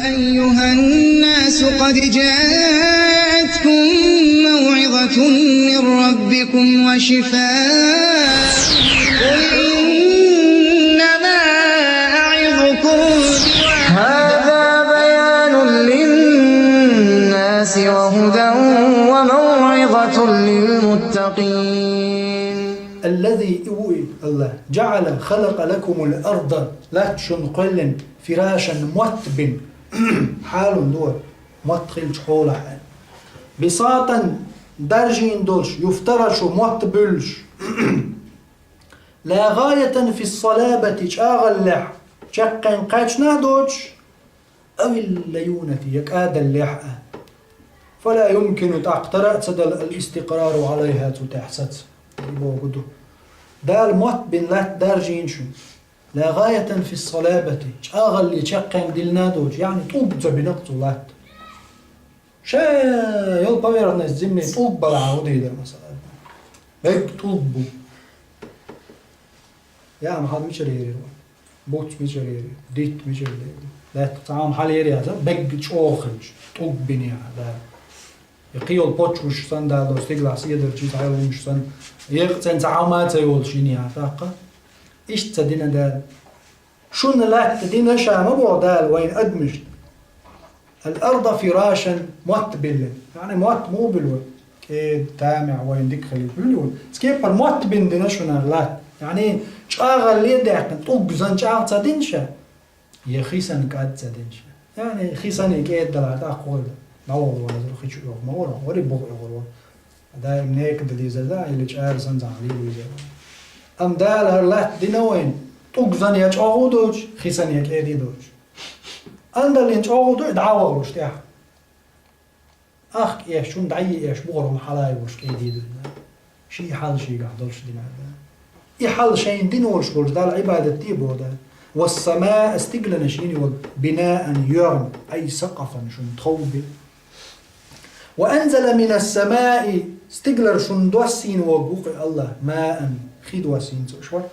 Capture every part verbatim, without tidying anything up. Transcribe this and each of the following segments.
أيها الناس قد جاءتكم موعظة من ربكم وشفاء. قل إنما أعظكم هذا بيان للناس وهدى وموعظة للمتقين. الذي, уй Аллах, جعل, خلق لكم الأرض, лаьтта шуна кхоьллина, فراشا, мотт бина, хьалун ду, мотт хилча хьолахь. بساطا, даржийна долуш, يفترش, мотт буьллуш. لا غاية في الصلابة, чӀагӀаллехь, чаккхен кхаьчна а доцуш, أو الليونة, я кӀадаллехь а. فلا يمكن, тӀаккха тара а ца дала, الاستقرار عليها, цу тӀехь саца. И боху ду. Дала мотт бина лаьтта даржийна шуна. لا غاية في الصلابة, чӀагӀалле чаккхен диллина а доцуш, яъни тӀулг ца бина-кх цо лаьтта. Ша йолу поверхность земли тӀулг балахь хӀун дийр дара, масала? Мега тӀулг бу. Яа, ма хьал мичара ерира вай? Буц мичара ерира? Дитт мичара ерира? Лаьтта цхьа хӀума хьал ерира яц, мега чӀогӀа хилча, тӀулг бина яа, да. И кхин йолу почваш санна, дала долу стигалахь седарчий цхьа йолу хӀумаш санна, екъа цӀена цхьа хӀума а ца йолуш йина яа, тӀаккха? Иштта ца дина Дала. Шуна лаьтта дина ша ма боху Дала вайна адамашна. الأرض فراشا, мотт биллина. Яъни мотт муха буьллу вай? КӀеда, тамехь вайна дика хилийта буьллу вай? Цу кепара мотт бина дина шуна лаьтта. Яъни чӀагӀалле а даьккхина, тӀулг санна чӀагӀ ца дина ша? Я хи санна кӀад ца дина ша? Яъни хи санна кӀеда далахь, тӀаккха хӀун хир ду? ДӀаволла вазар, хи чу оьгӀур ма вара, вари буха оьгӀур вара. Даим нека дан дезар да, или чӀара санна цхьаьна лийла везар. Амма Дала хӀара лаьтта дина вайна, тӀулг санна я чӀогӀа доцуш, хи санна я кӀеда доцуш. Андаллин чӀогӀа ду и дӀа а вахалуш тӀехь. Ахка эшчунна дӀайи эш бухара хӀума хьала а йолуш кӀеда ду. Ший хьал шийгахь долуш дина да. И хьал шайна дина волуш волчу Далла Ӏибадат де боху Дала. والسماء, стигланаш йина волу, بناء, йоьгӀна, أي سقفا, шуна тхов бина. وأنزل من السماء, стиглара шуна доссийна вогу вукху Аллах, ماء, хи доссийна цо шуна.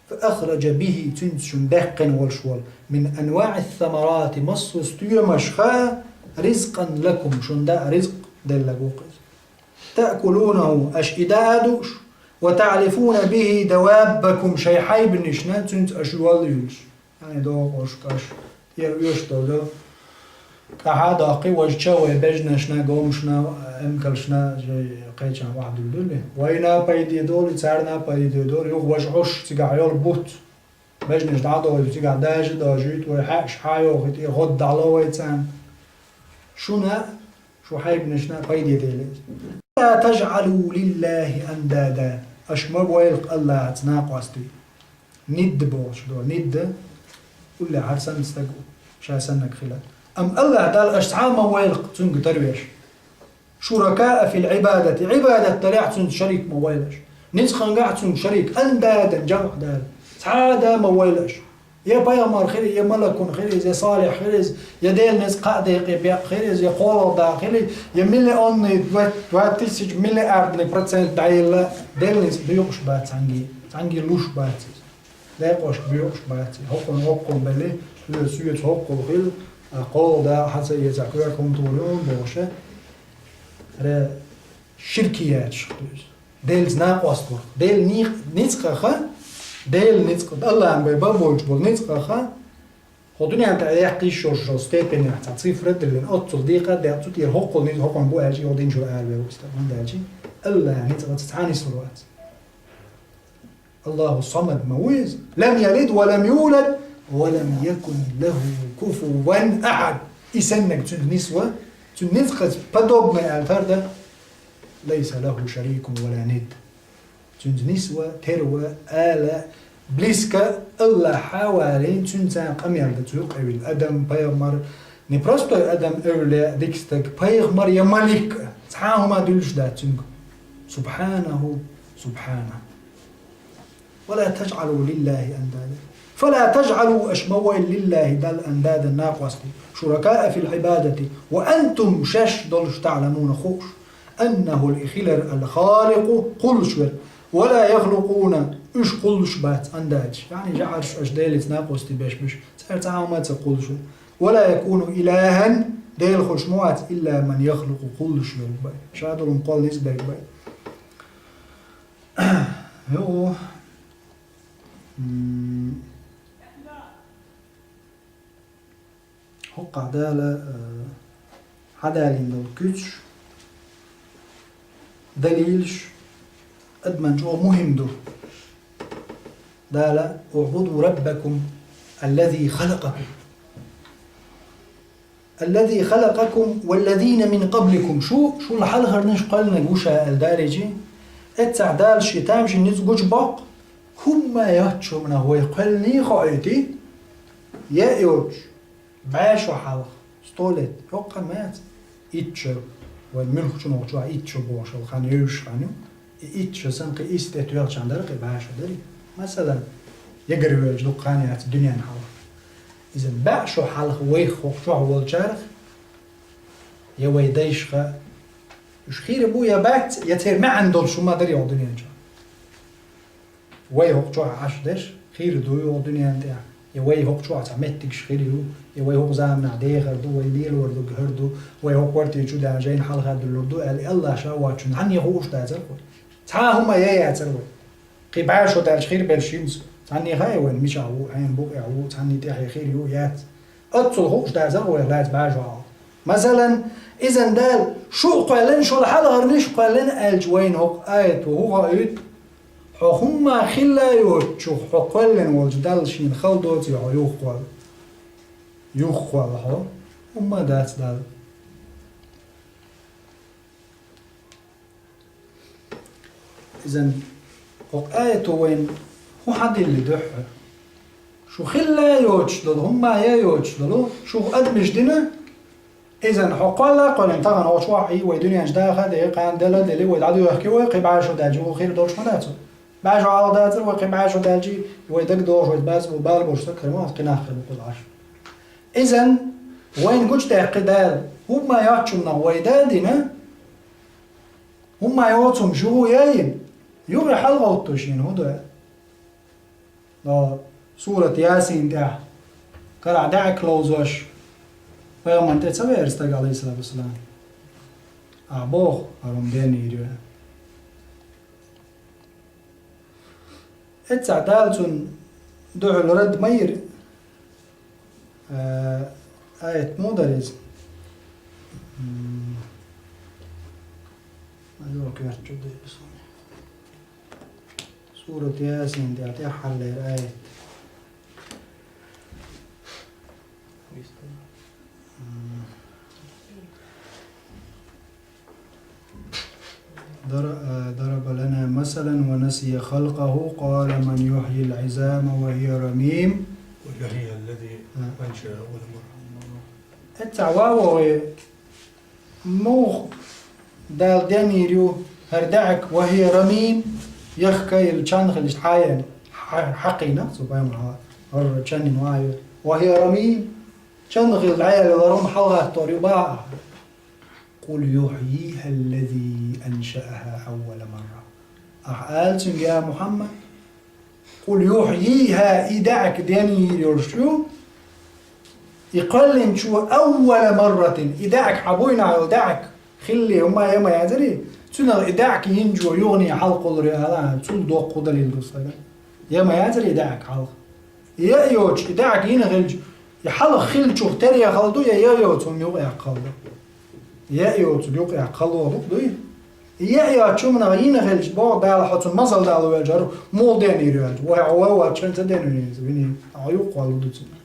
فأخرج به, цуьнца шуна даьккхина волуш волу, من أنواع الثمرات, массо а стоьмашха, رزقا لكم, шуна даа ризкъ деллаг ву-кх иза. تأكلونه, аша и даа а дууш, وتعلفون به دوابكم, шайн хьайбанашна цуьнца аша йол а юьллуш. Яъни догӀуш, каш, тӀера оьшуш долу, кӀахьа а доккхий, важа ча вай бежнашна, гомашна, эмкалшна, жай кхечан охьадуьллуьлли. Вайна а пайде долу, царна а пайде долу, юха важа Ӏуш цигахь йолу буц. Бежнаш дӀа а дойла, цигахь дажа а дожуьйту, вай хьаьаш хьа а йохуьйту, тӀера гӀодда дӀало вай царна. Шуна а, шун хьайбанашна а пайде дели иза. ولا تجعلوا لله أندادا, аша ма войла-кх Аллахьаца накъостий. Нидда бохуш ду. Нидда уллехь хӀара санна стаг ву, ша саннаг хила. Амма Аллахь Далла аша цхьа а ма войла-кх цуьнга тарвеш. شركاء في العبادة, Ӏибадат дарехь цуьнца шарик ма войла аша. Ницкъангахь цуьнга шарик, أندادا, жамӀ дала. Цхьа а да ма войла аша. Я пайхамар хир, я малакун хир иза, я салихь хир иза, я Делан ницкъ кхаа декъе беккха хир иза, я кхоалгӀа да хир иза, я миллионный, два, два тысячи миллиардный процент дӀаелла, Делан ницкъ доькъуш бац цхьаьнгге, цхьаьнгге луш бац иза. Декъошка боькъуш бац иза. ХӀокхунна, хӀокхунна белли, соьца, соьца хӀокхул хила, а кхоалгӀа да хьан ца эца, коьрта хӀума тухур ю бохуша. Ре, ширкияташ ду иза. Делаца накъост вар. Делан ни-, ницкъаха, Делан ницкъ, Аллахьан бен бан болчу болу ницкъаха, хӀо дуьнен тӀехь яккха йиш йолуш йолу степенехь цхьа цифра а диллина, оццул декъа а даьккха, цу тӀера хӀокхул ницкъ хӀокхунна бу аьлча, юха динчуьра ара вер ву стаг, хӀунда аьлча Аллахьан ницкъаца цхьа нисвар вац. Аллаху Самад ма ву иза. لم يلد ولم يولد ولم يكن له كفوا أحد. И саннаг цуьнга нисва, цуьнан ницкъаца подобный аьлла тар дан, ليس له شريك ولا ند. Цуьнца нисва, терва, ала, близко Аллахьа валийна, цуьнца къамел дан цу юкъа вилла адам, пайхамар, не простой адам, эвлия, дика стаг, пайхамар я малик, цхьа а хӀума дуьллуш дац цуьнга. سبحانه، سبحانه. ولا تجعلوا لله أندادا. فلا تجعلوا، аша ма войла, لله, Далла, أندادا, накъостий, شركاء في العبادة وأنتم، шаьш долуш, تعلمون، хууш, أنه، и хилар, الخالق، кхуллуш верг, ولا يخلقون، уьш кхуллуш бац, أندادا. Яъни жаӀарш аша Делаца накъостий беш берш, цара цхьа а хӀума ца кхуллуш верг. ولا يكون إلها, Дела хуш ма вац, إلا من يخلق, кхуллуш верг ба. Ша долу кхолла низберг ба. Йо, м, хӀокху Дала, э, хьадалийна долу куьцаш, далилаш адамна чӀогӀа мухӀим ду. Дала: «اعبدوا ربكم الذي خلقكم». «الذي خلقكم والذين من قبلكم». Шу, шул хьалхарнаш кхоьллинарг ву ша аьлла далийча, эццахь Дала шен тамашийна ницкъ гучубоккху, хӀумма йоцчу хӀуманах вай кхоьллиний хоуьйту, я а йоцуш, бӀе шо хьалха, сто лет, хӀокху хан ма яц, итт шо, вайн муьлххачунна чохь итт шо бохуш йолу хан евзаш хан ю, и итт шо санна кхин исс тӀе тоьхчахь дара, кхин бӀе шо дарий. Масалан, ягар воьлча дукха хан яц дуьненна хьалха. Иза бӀе шо хьалха вайх хӀокху чохь волчарах, я вай дайшха, уьш хир бу я бац, я церан маьӀна долуш хӀума дарий хӀокху дуьнен чохь. Вай хӀокху чохь Ӏаш дерш хир ду хӀокху дуьнен тӀехь, я вай хӀокху чохь цхьа меттигаш хир ю, я вай хӀокху заманахь дехар ду, вай лелор ду, хӀара ду, вай хӀокху квартира чу даьхна жайна хьалха дуьллур ду аьлла, Аллах ша воцчунна цхьанне хууш дацара вай. Цхьа а хӀума ян яцара вай. Кхин бӀе шо даьлча хир берш хӀинца цхьанне хаьа вайна, мичахь ву, хьенан букъехь ву, цхьанне тӀаьхье хир ю, яц. Оццул хууш дацара вай лаьцна бӀе шо хьалха. Масалан, иза Дала шу а кхоьллина, шул хьалхарнаш а кхоьллина аьлча, вайна хӀокху аято хӀун хоуьйту? Хьо хӀумма хилла а йоцучух хьо кхоьллина волчу Далла шена хала доций хьо юхакхолла? Юхакхолла хьо? ХӀумма дац Далла. Иза хӀокху аято вайна хӀун хьадиллина дуьххьара? Шу хилла а йоцуш долу, хӀумма ян а йоцуш долу, шух адамаш дина, иза хьо кхолла а кхоьллина, тахана хьо чохь а, вай дуьнен чу даха а дехи, кхана дала а дели, вай дӀадоьхкий вай, кхин бӀе шо даьлча, ву хир долуш ма дац ву. БӀе шо хьалха дацара вай, кхин бӀе шо даьлча, вай дагадогӀуш вай бац бу, бала болуш стаг хир ма вац, кхин нах хир бу кху Ӏаш. Иза вайна гучудаьккхи Дала, хӀумма йоцчунах вай Дала дина, хӀумма йоцу хӀума шу хӀун яйна? Юха хьалагӀотту шена хӀун ду? Ва сурат Ясин тӀехь карахь даьӀахк ловзош, пайхамарна тӀе ца веара стаг, Ӏалайхиссалату вассалам? Ахьа боху, хӀара хӀума денйийр ю. Эццахь Дала цунна дуьхьал рад ма йира. Э, аят муха дара иза? М, ма йо, коьрта чу дайа суна. Сурат Ясин тӀехь тӀаьххьарлера аят. М. ضر-، آه، ضرب لنا مثلا ونسي خلقه قال من يحيي العظام وهي رميم. ويحيي الذي آه. أنشأها أول مرة. Эццахь ван вогӀий, муха Дала денйийр ю хӀара даьӀахк, وهي رميم, яхка йилла чан хилча хьаяьлла, хьа-, хьакхийна цу пайхамара, хӀара чаннина ван ю. وهي رميم, чан хилла дӀаяьлла хӀара хӀума хьалагӀаттор ю боху ахьа. قل يحييها الذي أنشأها أول مرة. Ахьа ала цуьнга, я Мухьаммад, قل يحييها, и даьӀахк денйийр йолуш ю, и кхоьллинчо, أول مرة, и даьӀахк хьан буйнахь йолу даьӀахк хилла хӀума ян ма яцарий, цуьнан и даьӀахк йинчо юхане хьалакхоллур ю ала, цул доккха далил ду стага. Ян ма яцарий и даьӀахк хьалха? Ян а йоцуш, и даьӀахк йина хилча, и хьалха хиллачух тера ян хала ду, я ян а йоцу хӀума юкъаяккха хала ду? Ян а йоцург юкъаяккха хала ду, дуй? Ян а йоцучу хӀуманах йина хилча, боху Дала, хьо цунна масал дала воьлча, хӀара муха денйийр ю аьлча, вай хьо ван воцчу хенахь ца денйийр иза, вини, хьо юкъахвалла ду цунна.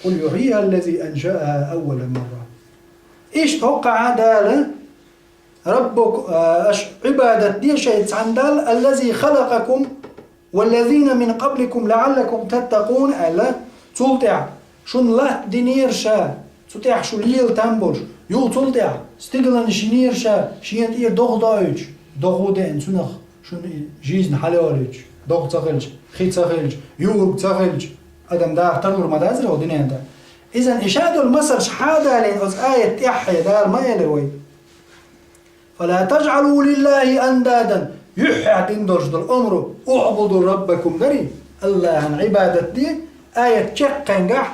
قل يحييها الذي أنشأها أول مرة. Иштта хӀокху Дала, ربك, а, аша Ӏибадат де шайца цхьана Далла, الذي خلقكم والذين من قبلكم لعلكم تتقون, аьлла, цул тӀаьхьа шуна латта динера ша, цу тӀехь шу лела там болуш, юха цул тӀаьхьа стигаланаш йинера ша, шена тӀера догӀа доуьйтуш, догӀа деана цунах шуна и жизнь хьалайолуьйтуш, догӀа ца хилча, хи ца хилча, юург ца хилча, адам даха тарлур ма дацара хӀокху дуьнен тӀе. Иза и ша долу масалш хьадалийна оцу аят тӀаьххье Дала ма элира вай. فلا تجعلوا لله أندادا, юьххьехь дина долуш долу омра, اعبدوا ربكم дарий, Аллахьан Ӏибадат де, аят чекхенгахь,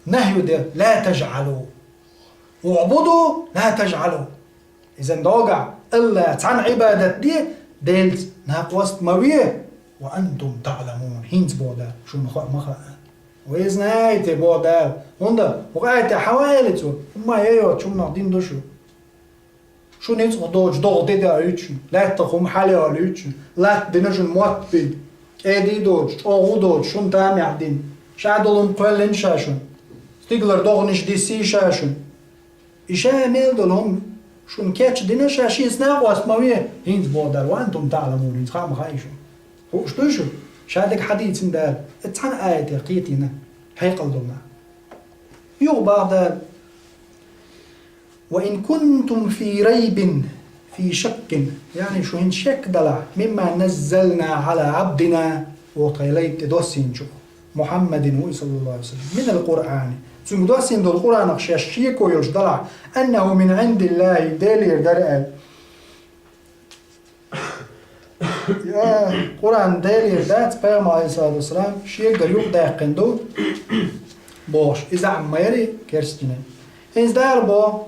нахью де: «لا تجعلوا». «اعبدوا لا تجعلوا». Изан догӀа, Аллахь цхьанна Ӏибадат де, Делаца накъост ма ве, «وأنتم تعلمون», хӀинца боху Дала, шуна хаа ма хаьа. Вы знаете, боху Дала. ХӀунда, хӀокху аятехь хьан ваьлла цо? Хьума яйо чумнах дина ду шу. Шу ницкъах доцуш догӀа де даьуьйту шуна, лаьттах хӀума хьалайолуьйту шуна, латта дина шуна мотт бина, кӀеда доцуш, чӀогӀа доцуш, шуна тамехь дина, ша долу хӀума кхоьллина ша шуна, стигалара догӀанаш диссий ша шуна. И ша мел долу хӀума шуна кечдина ша, шеца накъост ма ве, хӀинца боху Дала, «وأنتم تعلمون», хӀинца хаа ма хаьа шуна. Хууш дуй шу? Ша дерг хьадийцина Дала, и цхьана аятех кхетийна, хьекъал долу нах. Юха боху Дала: «وإن كنتم في ريب», في شك, яъни шу хӀинца шек далахь, «مما نزلنا على عبدنا», оха тхайн лайна тӀе доссийначух, Мухьаммадин ву и, саллаллаху Ӏалайхи ва саллам, «من القرآن», цуьнга доссийна долу Къуранах шаьш шеко йолуш далахь, «أنه من عند الله», Делера дара аьлла. Я, Къуръан Делера дац, Пайхамар, алейхиссалату вассалам, шегара юкъадаьккхина ду, бохуш, иза а ма яри керстанийн. ХӀинца Дала боху: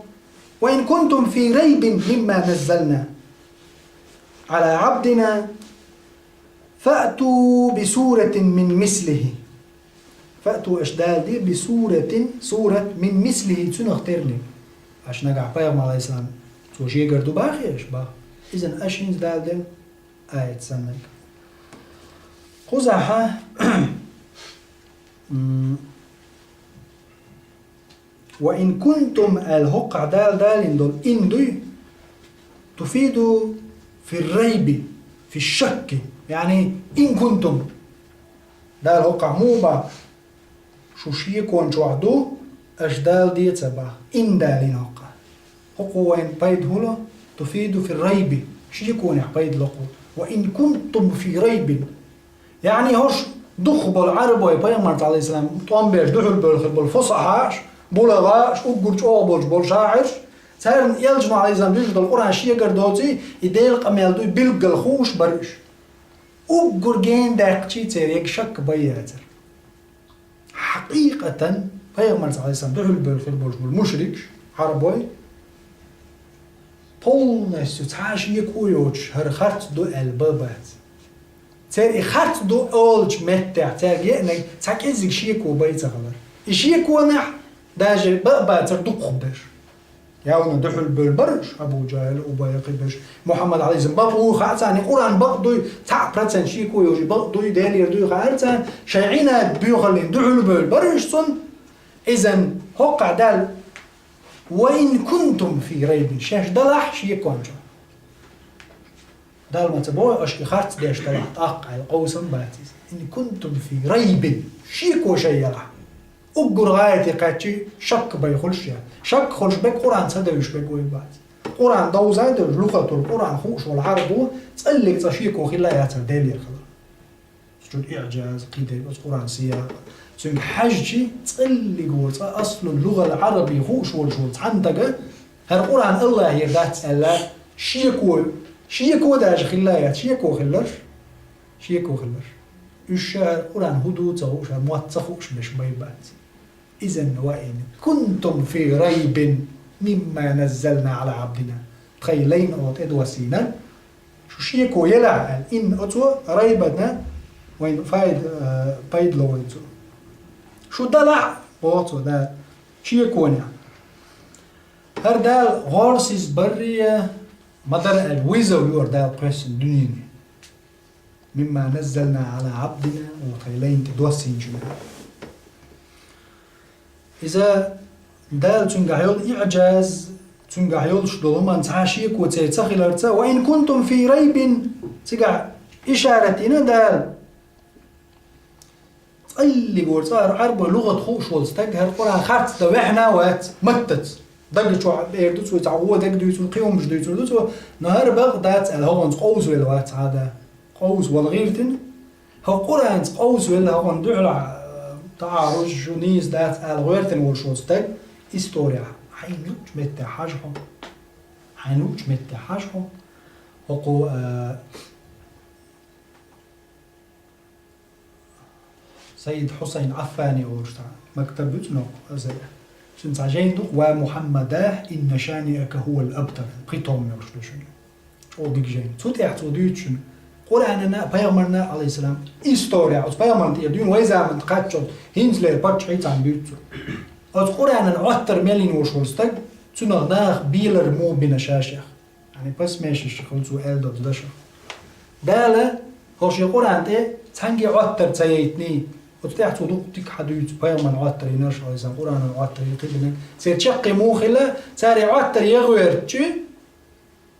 «وإن كنتم في ريب مما نزلنا على عبدنا فأتوا بسورة من مثله». «فأتوا», аша Дала де, «بسورة», сурат, «من مثله», цунах терра. Аша нагахь Пайхамар, алейхиссалам, цо шегара ду боху аша, боху. Иза аша хӀинца Дала де аят санна. Кхузахь, м, «وإن كنتم», аьлла, хӀокхахь Дала далийна долу «إن» дуй, «تفيد في الريب», في الشك, яъни «إن كنتم». Дала хӀокхахь муха боху? Шу шекон чохь ду, аша Дала де ца боху. «إن» далийна хӀокхахь. ХӀокхо вайна пайда хӀун ло? «تفيد في الريب», шеконехь пайда ло кхо. «وإن كنتم في ريب». Яъни хӀорш дукхах болу Ӏарбой, Пайхамарца, алейхиссалам, тӀом беш дуьхьал бевлла хир болу фусахьаш, булагӀаш, уггар чӀогӀа болуш болу шаӀирш, царна элчано, алейхиссалам, дуьйцуш долу Къуръан шегара доций, и Делан къамел дуй билггал хууш бара уьш. Уггар гена даьккхичий церан яга шакка бай яцара. Хьакъикъатан, Пайхамарца, алейхиссалам, дуьхьал бевлла хир болуш болу мушрикаш, Ӏарбой, полностью цхьа шеко йоцуш, хӀара харц ду аьлла бан а бац. Церан и харц ду олучу меттехь, цаьрга еанарг цхьа кӀеззиг шеко бай ца хилар. И шеконехь даже бан а бацара дукхахберш. Явна дуьхьал бевлла бара уьш, Абу Джахьл, Убай, кхиберш. Мухьаммад, алейхиссалам, бакъ ву хаьа царна, и Къуръан бакъ дуй, цхьаъ процент шеко йолуш бакъ дуй, Делера дуй хаьара царна, шайн Ӏинад боьхаллин дуьхьал бевлла бара уьш цунна. Изан хӀокхахь Дала: «وإن كنتم في ريب», шаьш далахь шекон чохь. Дала ма ца боху, аша и харц деш далахь тӀаккха аьлла, къовсам бац иза. «إن كنتم في ريب», шеко шайн ялахь. Уггар гӀайгӀа кхаьччи, шакка бай хуьлуш я. Шакка хуьлуш берг Къуръан ца девзаш берг вай бац. Къуръан довза а девзаш, лухатур Къуръан хууш волу Ӏарбо, цӀаллиг цкъа шеко хилла яцара Делера хилар. Цу чу иӀжаз, кхидерг оцу Къуръан сиякъ. Цуьнга хьаьжчи, цӀаллиг ву цкъа аслун лугӀал Ӏараби хууш волуш волу цхьана стага, хӀара Къуръан Аллахьера дац аьлла, шеко, шеко даже хилла яц, шеко хилларш, шеко хилларш. Уьш ша хӀара Къуръан хӀун ду ца хууш, хӀара мотт ца хууш берш бай бац. Изан: «وإن كنتم في ريب مما نزلنا على عبدنا». Тхайн лайна оха тӀедоссийна, шу шеко елахь аьлла, «إن» оцо райбана вайн файда, э, пайда ло вайн цо. Шу далахь, боху цо, да, шеконехь. ХӀара Дала гӀорсиз баррия ма дара аьлла, вызов ю хӀара Дала кхоьссина дуьнене. «مما نزلنا على عبدنا», оха тхайн лайна тӀе доссийначунна. Иза Дала цуьнгахь йолу иӀжаз, цуьнгахь йолуш долу хӀуманна цхьа шеко церан ца хиларца, «وإن كنتم في ريب», цигахь ишарат йина Дала. ЦӀаллиг ву цкъа хӀара Ӏарбой лугӀат хууш волу стаг, хӀара Къуръан харц дан ваьхьна а вац, маттаца. Дага чохь эр ду цо, цхьа вон дага дуьйцур, кхин хӀумаш дуьйцур ду цо, но хӀара бакъ дац аьлла, хӀокхунца къовса велла вац хьада. Къовса вала гӀиртина, хӀокху Къуръанца къовса велла, хӀокхунна дуьхьал, э, таӀарруж ю, нийса дац аьлла гӀоьртина волуш волу стаг, историяхь, хьайна луъучу меттехь хьажа хьо. Хьайна луъучу меттехь хьажа хьо. ХӀокху, э, Саид Хьусайн Ӏаффани олуш цхьа Мактаб ю цунах, аза. Цуьнан цхьа жайна ду-кх: «Ва Мухьаммада, инна шаниака хьувал абтар». Пхи том йолуш ду шуна. ЧӀогӀа дика жайна. Цу тӀехь цо дуьйцу шуна. Къуръанана а, пайхамарна а, алейхиссалам, история. Оцу пайхамарна тӀера дуьйна вай заманна кхаччалц, хӀинцалера паччахьий цхьаьна дуьйцу цо. Оцу Къуръанан Ӏоттар мел йина волуш волу стаг, цунах наха белар муха бина шаьш. Яъни, пасмешаш хилла цо аьлла долчу дашах. Дала хӀокху шен Къуръан тӀе цхьаьнгге Ӏоттар ца яйтиний, оцу тӀехь цо дукха дика хьадуьйцу пайхамаран Ӏоттар йинарш, алейхиссалам, Къуръанан Ӏоттар йина хилла. Церан чаккхе муха хилла, цара и Ӏоттар ян гӀоьртичи,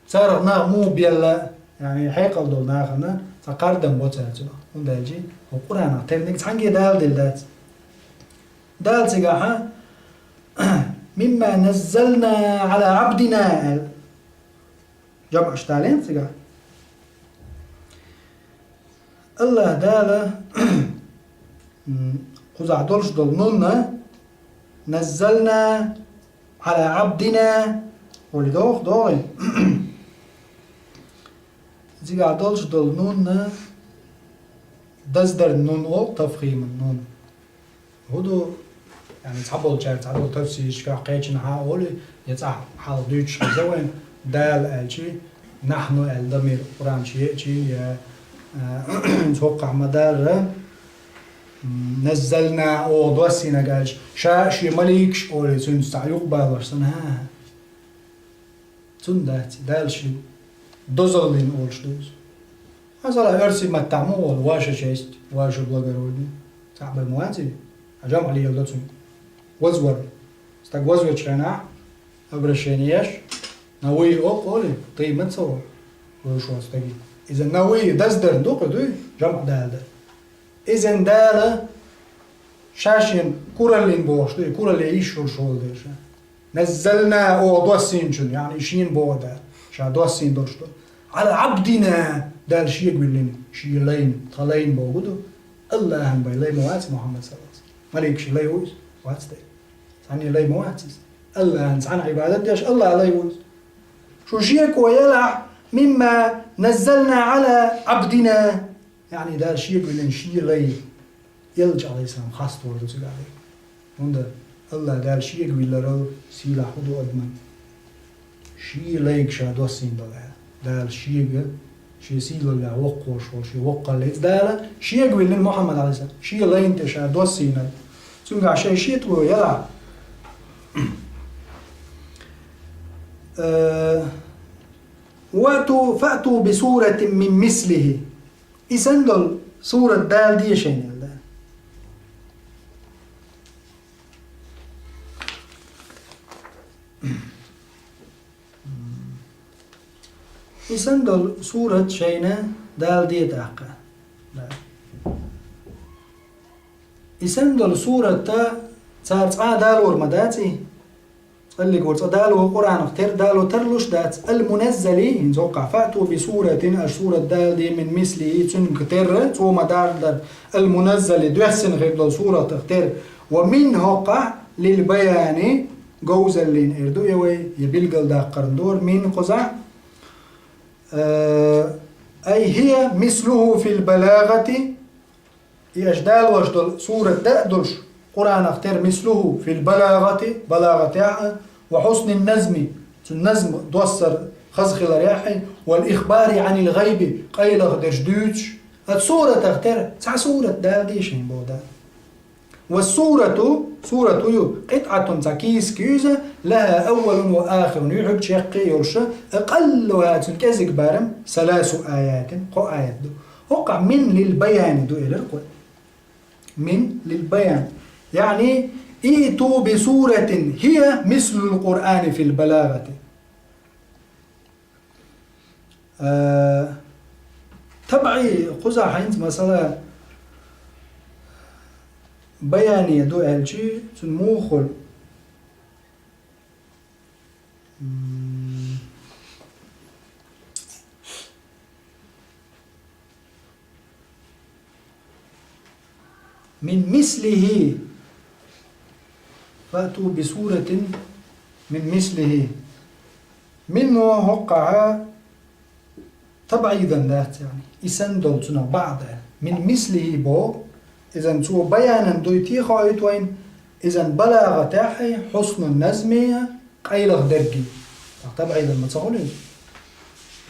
царах нах муха белла, яъни, хьекъал долу нахана цхьа кхардам бо цара цунах. ХӀунда аьлча хӀокху Къуръанах терниг цхьаьнгге Дала делла дац. Дала цигахьа: «Мимма наззална Ӏала Ӏабдина», аьлла. ЖамӀаш далийна цигахь. АллахӀ Дала, м, кхузахь долуш долу нунна, «наззална Ӏала Ӏабдина», олий догӀу, догӀий? Цигахь долуш долу нунна даздаран нун олу, тафхиман нун. ХӀун ду, яъни, цхьаболчара цхьадолу тафсирашкахь кхечанхьа олу, я цӀахь хьалха дуьйцуш хеза вайна, Дала аьлчи, нахьну аьлла дамир Къуръан чу еачи, я, а, цхьоккхахь ма-дарра, м, наззална оха доссийнарг аьлча, ша а шен маликаш олий, цуьнца цхьаъ юкъабалош санна, хӀа-хӀа. Цунна дац, Дала шен дозаллина олуш ду иза. Масала, оьрсийн маттахь муха олу: «Ваша честь, ваше благородие». Цхьаъ бен ма вац иза. Хьан жамӀ леладо цуьнан. Вазвар. Стаг вазвечу хенахь, обращение еш, «на вы» олу, олий, тӀе ма ца ваху, вуьшта стаге. Иза «на вы» даздаран ду, кху дуй, жамӀ далар. Иза Дала ша-шен кураллина бохуш ду, и куралле йиш йолуш волу дела ша. «Наззална» оха доссийначунна, яъни шена боху Дала, ша доссийна долуш ду. «Ӏала Ӏабдина», Дала шега виллина, шен лайна, тхан лайна боху ду. АллахӀан бен лай ма вац Мухьаммад, саллаллаху Ӏалайхи ва саллам. Маликаш лай ву иза? Вац те. Цхьанне лай ма вац иза. АллахӀан цхьаьна Ӏибадат деш, АллахӀ лай ву иза. Шу шеко елахь: «Мимма наззална Ӏала Ӏабдина». Яъни Дала шега виллина шен лай, Элча, алейхиссалам, хастор ду цигахь. ХӀунда АллахӀ Дала шега вилларал сийлахь хӀун ду адаман? Шен лайга ша доссийна дала аьлла. Дала шега, шен сийлаллехь воккхавеш волу, шен воккхаллица Дала шега виллина Мухьаммад, алейхиссалам, шен лайна тӀе ша доссийнарг. Цуьнгахь шайн шетаво елахь. Э, «Ваъту, фаъту би суратин мин мислихи». И санна долу сурат дала де шайна, аьлла. И санна долу сурат шайна дала де тӀаккха. Да. И санна долу сурат цара цкъа а далор ма дац и? Цкъа а лигор, цкъа дало Къуръанах тера, дало тарлуш дац. Ал-муназзали, хӀинца хӀокхахь, «фаъту би суратин», аша сурат дала де, «мин мислихи», цуьнга тера, цо ма-дарра дара. Ал-муназзали, доьссина хир долу суратах тера. Ва мин хӀокхахь, лил баяни, говзаллин эр ду я вай, я билгалдаккхарна дора, мин кхузахь. Э, ай хия мислуху фил балагати, И аша далош долу сурат дан а долуш, Къуръанах тера, мислуху фил балагати, балагатехь а, ва хьуснин назми, цуьнан назм доссар хаза хиларехь а, вал ихбари анил гӀайби, къайлаха дерш дуьйцуш, а суратах тера, цхьа сурат дала де шайна боху Дала. Ва сурату, сурату ю, къитӀатун, цхьа кийсак ю иза, лаха аввалун ва ахирун, юьхьиг, чаккхе йолуш, акъаллуха, цуьнан кӀезиг барам, саласу аятин, кхо аят ду. ХӀокхахь мин лил баяни ду элира кхо. Мин лил баян. Яъни, иъту би суратин хия мислул Къуръани фил балагати. Э, табъи, кхузахь хӀинца, масала, баяния ду аьлчи, цуьнан муха хуьлу? М. Мин мислихи. Фаъту би суратин мин мислихи. Мин хӀокхахь табъидан дац, яъни, и санна долу цунах баъда. Мин мислихи боху, иза цо баянан дуй те хоуьйту вайна, Изан балагӀа тӀехьа хьуснун назми, къайлаха дерг. ТӀаккха табӀидан ма ца хуьлу иза.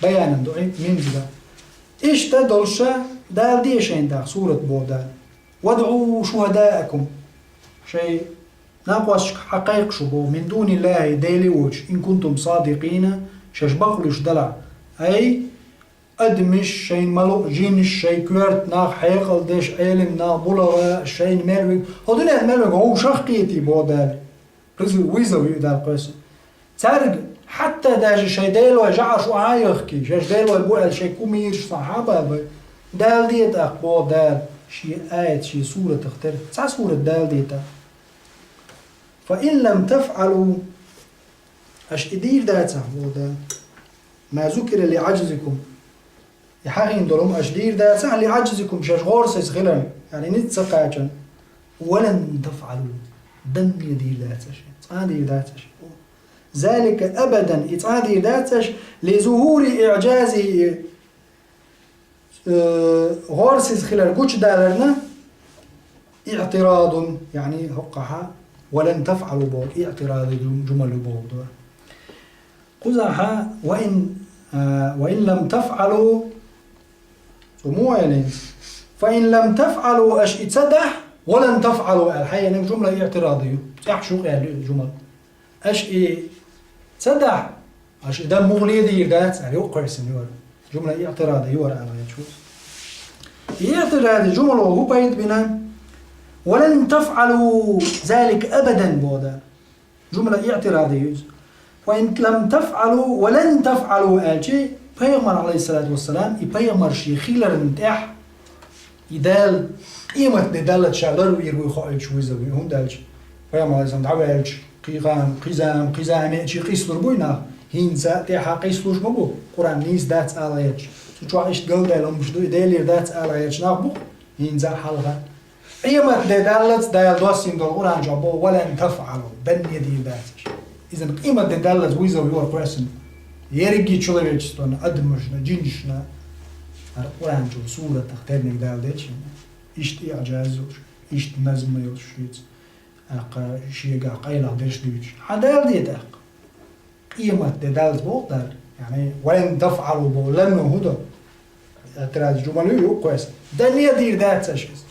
Баянан ду, мимза да. Иштта долуша Дала де шайна тӀаккха сурат боху Дала. «ВадӀу шухадаакум». Шайн накъосташка хьакхайкха шу боху, «мин дуниллахӀи», Дела воцуш, «ин кунтум садикъина», шаьш бакълуьйш далахь. Ай, адамаш, шайна ма-луъу жинаш, шайн коьрта нах, хьекъал деш, Ӏелам нах, булагӀа, шайна мел вега, хӀо дуьненна мел вега вовшах а кхетий боху Дала. Призыв, вызов ю Дала кхоьссина. Цаьрга хьатта даже шайн делой жӀараш охьа а яхкий, шаьш делой бу аьлла шайн кумираш санна хьа а бабай, Дала де тӀаккха боху Дала шен аят, шен суратах тера. Цхьа сурат Дала де тӀаккха. «Фа ин лам тафӀалу», аша и дийр дацахь боху Дала, «ма зукира ли Ӏаджзикум». И хьахийна долу хӀума аша дийр дацахь, «ли Ӏаджзикум», шаьш гӀорасиз хиларна, яъни ницкъ ца кхачарна. «Ва лан тафӀалу», данне дийр дац аша, цкъа а дийр дац аша. «Залика абадан», и цкъа а дийр дац аша, «ли зухӀури иӀджазихӀи», э, гӀорасиз хилар гучудаларна, «иӀтирадун», яъни хӀокхахьа «ва лан тафӀалу» боху, иӀтиради жум-, жумал ю боху ду. Кхузахьа «ва ин», э, «ва ин лам тафӀалу», цо муха аьлла? «Фа ин лам тафӀалу», аша и ца дахь, «ва лан тафӀалу» аьлла, хьайениг жумла иӀтиради ю, тӀехь шу къаьлла ю жумал. Аша и ца дахь, аша и дан муха ледийр дац аьлла, юкъа кхоьссина юра. Жумла иӀтирада юра аьлла гӀечу. ИӀтиради жумало хӀу пайда бина? «Ва лан тафӀалу залика абадан» боху Дала. Жумла иӀтирада ю иза. «Ва ин лам тафӀалу ва лан тафӀалу» аьлчи, пайхамар, алейхиссалату вассалам, и пайхамар шен хиларна тӀехь, и Дала къемат де даллалц ша лар вийр вуй хоуьйтуш вуьзза вуй, хӀунда аьлча пайхамар, алейхиссалам, дӀаваьлча, кхин хан, кхин зама, кхин зама меъчий къийсалур буй нах, хӀинца а тӀехьа къийсалуш ма бу, Къуръан нийса дац ала гӀерташ. Цу чохь иштта галдаьлла хӀумаш ду, и Делера дац ала гӀерташ нах бу, хӀинца а хьалха. Къемат де даллалц Дала доссийна долу Къуръан чохь боху: «Ва лан тафӀалу», данне дийр дац аша. Иза къемат де даллалц вуьзза вуй кхоьссина. Ерриге а человечествона, адамашна, жинашна, хӀара Къуръан чу суратах терниг Дала дечу. Иштта иӀжаз йолуш, иштта назма йолуш шуьца, тӀаккха шегахь къайлаха дерш дуьйцуш. Хьан Дала де тӀаккха? Къемат де даллалц боху Дала. Яъни, «Ва лан тафӀалу» боху, «лан» хӀун ду? Эътираз жумал ю, юккъе аса. Данне а дийр дац аша иза.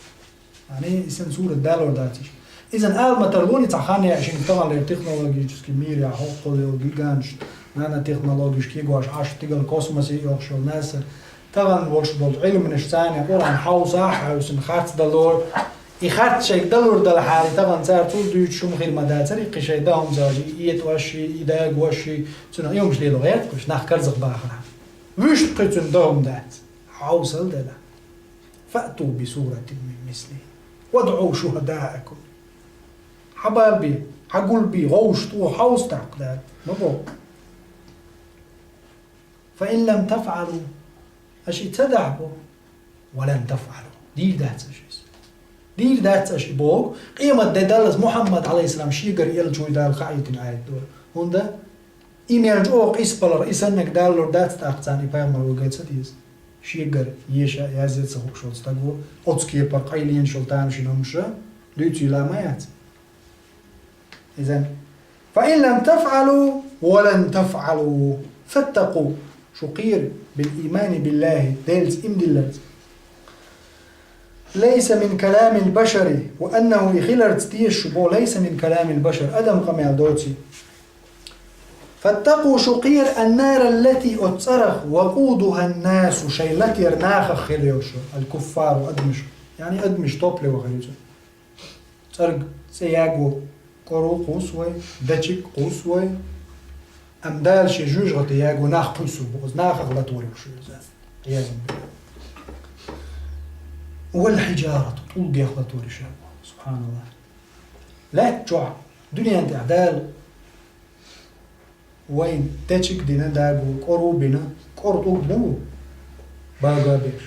Яъни, и санна сурат далор дац аша. Иза ала ма тарло, цхьа хан яа шуна таханлера технологический мир яа хӀокхул йолу гиганташ, нанотехнологиш кегош Ӏаш, тигал космосе йохуш йолу НАСА. Тахана волуш болу Ӏилманаш царна Къуръан хьовса а хьаьвсина харц дало. И харц шайга далур далахьара, тахана цара цул дуьйцуш хӀума хир ма дацара, и кхин шайн дан хӀума ца важа, и этӀош ший, и дагош ший, цунах и хӀумаш лело гӀерта кхуьш, нах карзах бахархьама. Вуьшта кхин цуьнан дан хӀума дац. Хьовсал дела. «Фаъту би суратин мин мислихи. ВадӀу шухадаакум». Хьабалбе, хьагулбе, гӀовш тӀо хьовса тӀаккха, Дала ма боху. «Фа ин лам тафӀалу», аша и ца дахь боху, «ва лан тафӀалу», дийр дац аша иза. Дийр дац аша и боху, къемат де даллалц Мухьаммад, алейхиссалам, шегара элча вуй Дала хаийтина аят ду. ХӀунда? И мел чӀогӀа къийсабалар, и саннарг далалур дац тӀаккха царна и пайхамар ву ган ца деза. Шегара еша а язъе ца хууш волу стаг ву, оцу кепара къайленаш йолу тамашийна хӀумаш дуьйцийла ма яц. Иза: «Фа ин лам тафӀалу ва лан тафӀалу, фаттакъу», шу кхера, «бил иймани биллахи», Делаца иман дилларца. «Лайса мин каламил башари», ва аннаху, и хиларца теша шу боху, «лайса мин каламил башар», адам къамел доций. «Фаттакъу», шу кхера, «аннара ллати», оцу цӀарах, «вакъудуха ннасу», шайн латера нахах хила йолуш, «аль-куффару», адамаш. Яъни адамаш топливо хир ю цунах. ЦӀерга цӀе яго кӀоро кхуссу вай, дечиг кхуссу вай. Амма Дала шен жоьжахате яго нах кхуссур бу, оцу нахах латор ю шу иза. Ӏиязу биллахӀ. «Вал хьиджарату», тӀулгех латор ю шу, субханаллахӀ. Лаьтта чохь, дуьнен тӀехь Дала вайн дечиг дина, даго кӀоро бина, кӀора тӀулг ма бу, бага беш.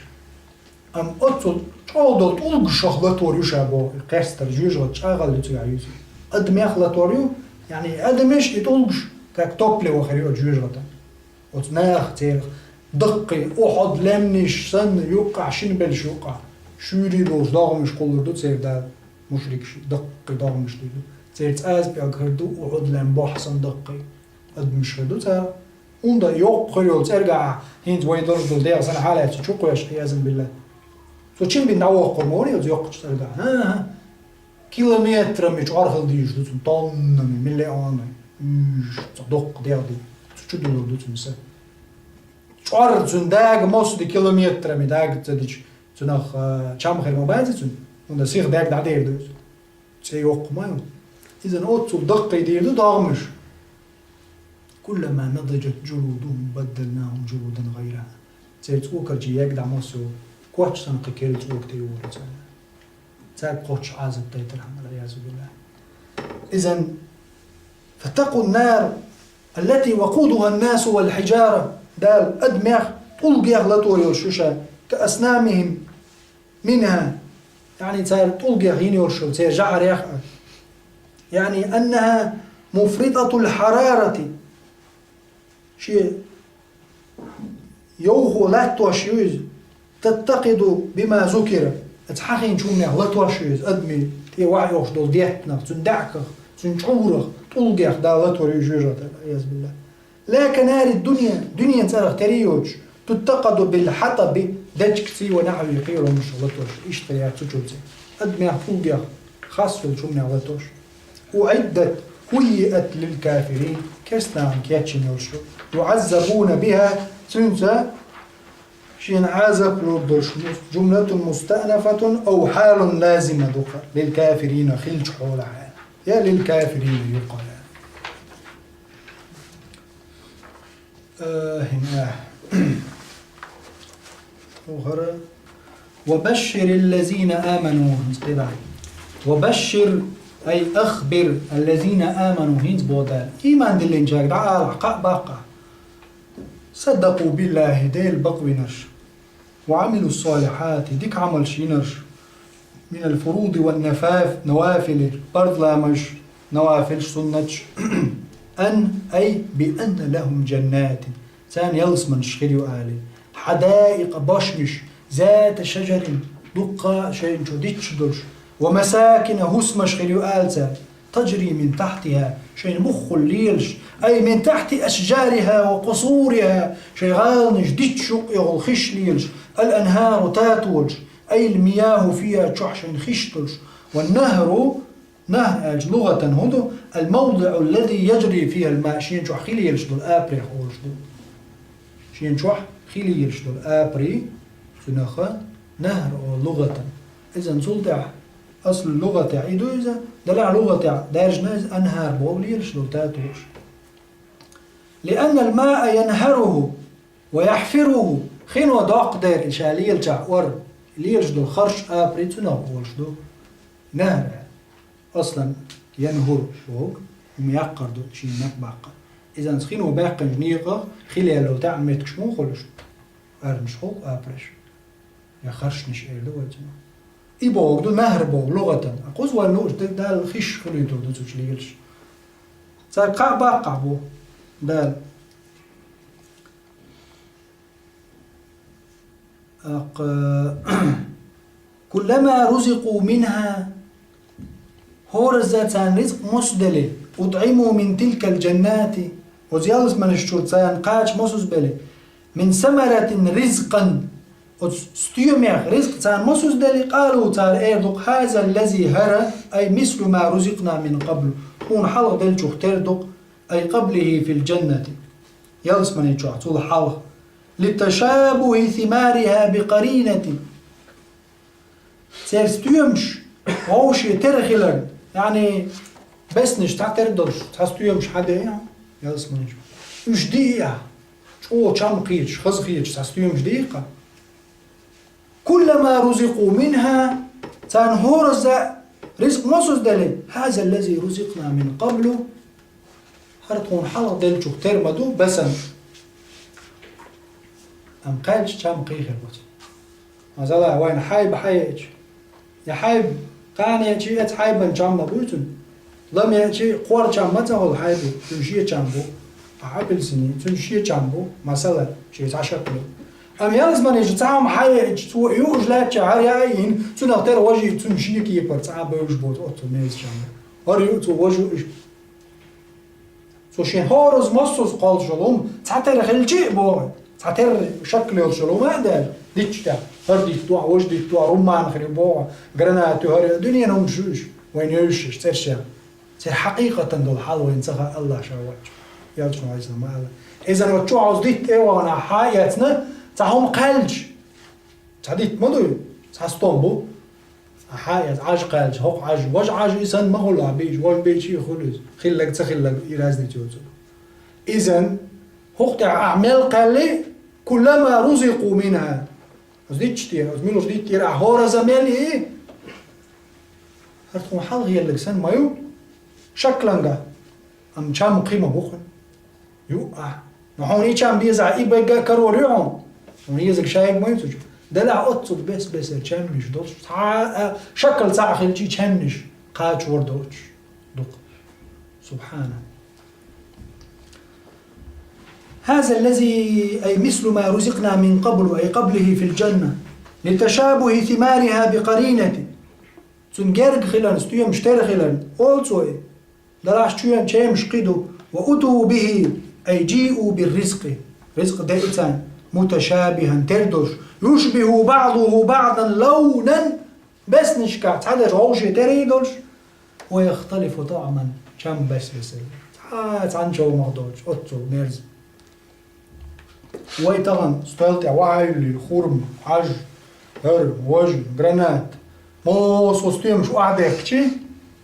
Амма оццул чӀогӀа долу тӀулгашах латор ю ша боху, и кхерстар жоьжахати чӀагӀалла ю цигахь юьзу. Адамех латор ю, яъни адамаш и тӀулгаш как топливо хир ю оцу жоьжахатан. Оцу наха церах даккхий, Ухьуд лаьмнаш санна, юккъахь шина белш юккъахь, шуьйрий долуш догӀмаш кхуллур ду церан Дала. Мушрикаш даккхий догӀмаш дийр ду. Церан цӀаза пӀелг хир ду, Ухьуд лаьм бохь санна даккхий адамаш хир ду цара. ХӀунда йоккха хир йолу цӀергахь, хӀинца вай долуш долу дегӀ санна хьалаьцна чу кхоьш, Ӏиязан билла. Цо чим бина дӀавоккхур ма вара иза йоккхачу цӀергахь. ХӀан-хӀа. Километрами чӀор хила дийш ду цунна, тоннами, миллионами. Уьш, цхьа доккха дегӀ ду. Цу чу дулур ду цунна са. ЧӀор цуьнан дага мосуди километрами дага ца дича, цунах, а, чам хир ма бац цуьнан, хӀунда сиха даг дӀадер ду иза. ЦӀе йоккха ма ю. Иза оццул даккхий дийр ду догӀмаш. «كلما نضجت جلودهم بدلناهم جلودا غيرها». Церан цӀокарчий ягда мосо, коч санна кхин керла цӀока тӀе йора цара. Цаьрга кхоччуш Ӏазап дайтархьама, والعياذ بالله. Изан «فاتقوا النار التي وقودها الناس والحجارة». Дала адамех, тӀулгех латор йолуш ю ша, «كأصنامهم منها», яъни цара тӀулгех йина йолуш йолу, церан жӀарех а. «يعني أنها مفرطة الحرارة». Шен йовхо латтош ю иза, «تتقد بما ذكر». Аса хьахийначу хӀуманех латош ю иза, адамийн тӀе ваьӀ йохуш долу деттанах, цуьнан даьӀахках, цуьнан чӀурах, тӀулгех Дала латор ю жоьжахатех, والعياذ بالله. «لا كنار الدنيا», дуьненан цӀарах тера йоцуш, «تتقد بالحطب», дечкаций ونحوه, кхерамаш латош, иштта яц цу чуьра цӀе. Адамех, тӀулгех, хас йолчу хӀуманех латош. «أعدت», «هيئت للكافرين», керстанашна кечйина йолуш ю. «يعذبون بها», цуьнца шена Ӏазап лур долуш, «جملة مستأنفة أو حال لازم» ду-кх, «للكافرين» хилча хьолахь, я «للكافرين» ю-кх. Э, хӀинца. Охара. «وبشر الذين آمنوا», хӀинца кхидӀа. «وبشر», ай, «أخبر الذين آمنوا», хӀинца боху Дала. Ийман диллинчаьрга дӀаалахь, кхаъ баккхахь. «صدقوا بالله», Делан бакъвинарш. «وعملوا الصالحات», дика Ӏамалш йинарш, «من الفروض والنفاف، نوافل», парз ламазаш, навафилш, суннаташ, «أن», ай, «بأن لهم جنات», царна ялсаманаш хир ю алий, «حدائق», бошмаш, «ذات شجر», дуккха а шайна чу дитташ долуш, «ومساكن», хӀусамаш хир ю ала царна, «تجري من تحتها», шайна муххал лелаш, «أي من تحت أشجارها وقصورها», шайн гӀаланаш дитташ юккъехула хиш лелаш, «الأنهار», татолаш, «أي المياه فيها», чохь шайн хиш долуш, «والنهر», нахьр аьлча лугӀатан хӀун ду, «الموضع الذي يجري فيه الماء», шен чохь хи лелаш долу апарех олуш ду. Шен чохь хи лелаш долу апаре, цунах нахьр олу лугӀатан. Изан цул тӀаьхьа аслу лугӀатехь и ду иза, делахь лугӀатехь даьржина иза анхьар боху лелаш долу татолаш. «لأن الماء ينهره ويحفره», хино доккху дера и ша лелачахь ор, лелаш долу харш апаре цунах олуш ду. Нахьр аьлла. Аслан янхур боху, хӀума яккхар ду, шена мах баккхар. Изан хино баьккхинчу некъах хи лело таьӀна меттигаш муха хуьлуш? Арнаш хӀокху апареш. Я харшнаш эр ду вай цунах. И бохург ду нахьр боху лугӀатан. Кхуза вайн лууш дерг Далла хиш хуьлуьйтур ду цу чу лелаш. Цаьрга кхаъ баккхахь бу Дала. ТӀаккха, «كلما رزقوا منها», хӀоразза царна ризкъ мосуделли, «أطعموا من تلك الجنات», оцу ялсаманаш чуьра царна кхача мосазбелли, «من ثمرة رزقا», оцу стоьмех ризкъ царна мосазделли, «قالوا», цара эр ду-кх: «هذا الذي», хӀара, «أي مثل ما رزقنا من قبل», тхуна хьалха деллачух тера ду-кх, «أي قبله في الجنة», ялсамани чохь цул хьалха, «لتشابه ثمارها بقرينة». Церан стоьмаш вовше тера хилар, яъни беснаш цхьа тера долуш, цхьа стоьмаш хьан де, ялсамани чохь. Уьш дийа, чӀогӀа чам кхеташ, хаза кхеташ цхьа стоьмаш дийкха. «كلما رزقوا منها», царна хӀоразза ризкъ мосазделли, «هذا الذي رزقنا من قبل», хӀара тхуна хьалха деллачух тера ма ду, басан. Амма кхаьлча чам кхийхира бац. Масала, вайна хьайба хьаеача, я хьайба кхана еача, эца хьайбан чам ма буй цуьнан. Лам еача, кхор чам ма ца хуьлу хьайба, цуьнан шен чам бу. Ахьа апельсини, цуьнан шен чам бу, масала, шен цхьа шакали. Амма ялсмани чу цхьа хӀума хьаеача, цо юуш лаьттача хӀара яа йина, цунах тера вожий, цунна шен кепара цхьа а бевзаш боцу оццул мерза чам. ХӀара юу цо вожу иштта. Цо шен хӀораза массаза кхоллуш йолу хӀума цхьатера хилча а боху, цхьатера шаккал йолуш йолу хӀума а даьлла, дитча тӀехь, хӀара диттахь, важа диттахь, румман хир ю боху, гранат ю, хӀара дуьненан хӀумаш ю уьш, вайна евзаш церш ян. Церан хьакъикъатан долу хьал вайна ца хаьа, АллахӀ ша воцчу, Элчано Ӏалайхиссалам ма аьлла. Иза вот чохь хьовза дитта тӀе а вахана, хьа а эцна, цхьа хӀума кхаьлча, цхьа дитт ма дуй, цхьа стом бу. Ахьа, иза Ӏаж кхаьлча, хӀокху Ӏаж, важа Ӏаж и санна ма хуьлу ахь бийча, важа бийча и хуьлу иза. Хилларг, ца хилларг, и разница йоцург. Изан, хӀокху тӀехь ахь мел кхаьлли, куллама рузикъу минха. Оцу дитча тӀера, оцу муьлхачу дитта тӀера ахь хӀораза мел и. ХӀара тхуна хьалха елларг санна ма ю. Шакланга. Амма чам кхин ма бу кхуьнан. Ю ахь. Но хьуна и чам безахь, и бегга а карор ю хьуна. Хьуна езарг шайга ма ю цу чу. Делахь оццул бес-бесара чамниш долуш. Цхьа а, шакал цхьаъ хилча, и чамниш кхачор доцуш. Дукха. Субхана. هذا الذي، أي مثل ما رزقنا من قبل، أي قبله في الجنة، لتشابه ثمارها بقرينة. Цуьнан герга хиларна, стоьмаш тера хиларна, олу цо и. Делахь чоьнан чемаш кхин ду, وأتوا به، أي جيءوا بالرزق. Ризкъ деа царна, متشابها, тера долуш, يشبه بعضه بعضا لونا, беснашкахь цхьадерш вовшийн тера а долуш, ويختلف طعما, чам бес-бесара. Цхьа а цхьана чомах доцуш, оццул мерза. Вай тахана стойл тӀе вахьа а юьллий, хурма, Ӏаж, хӀара, важа, гранат. Массо а стоьмаш охьадехкичи,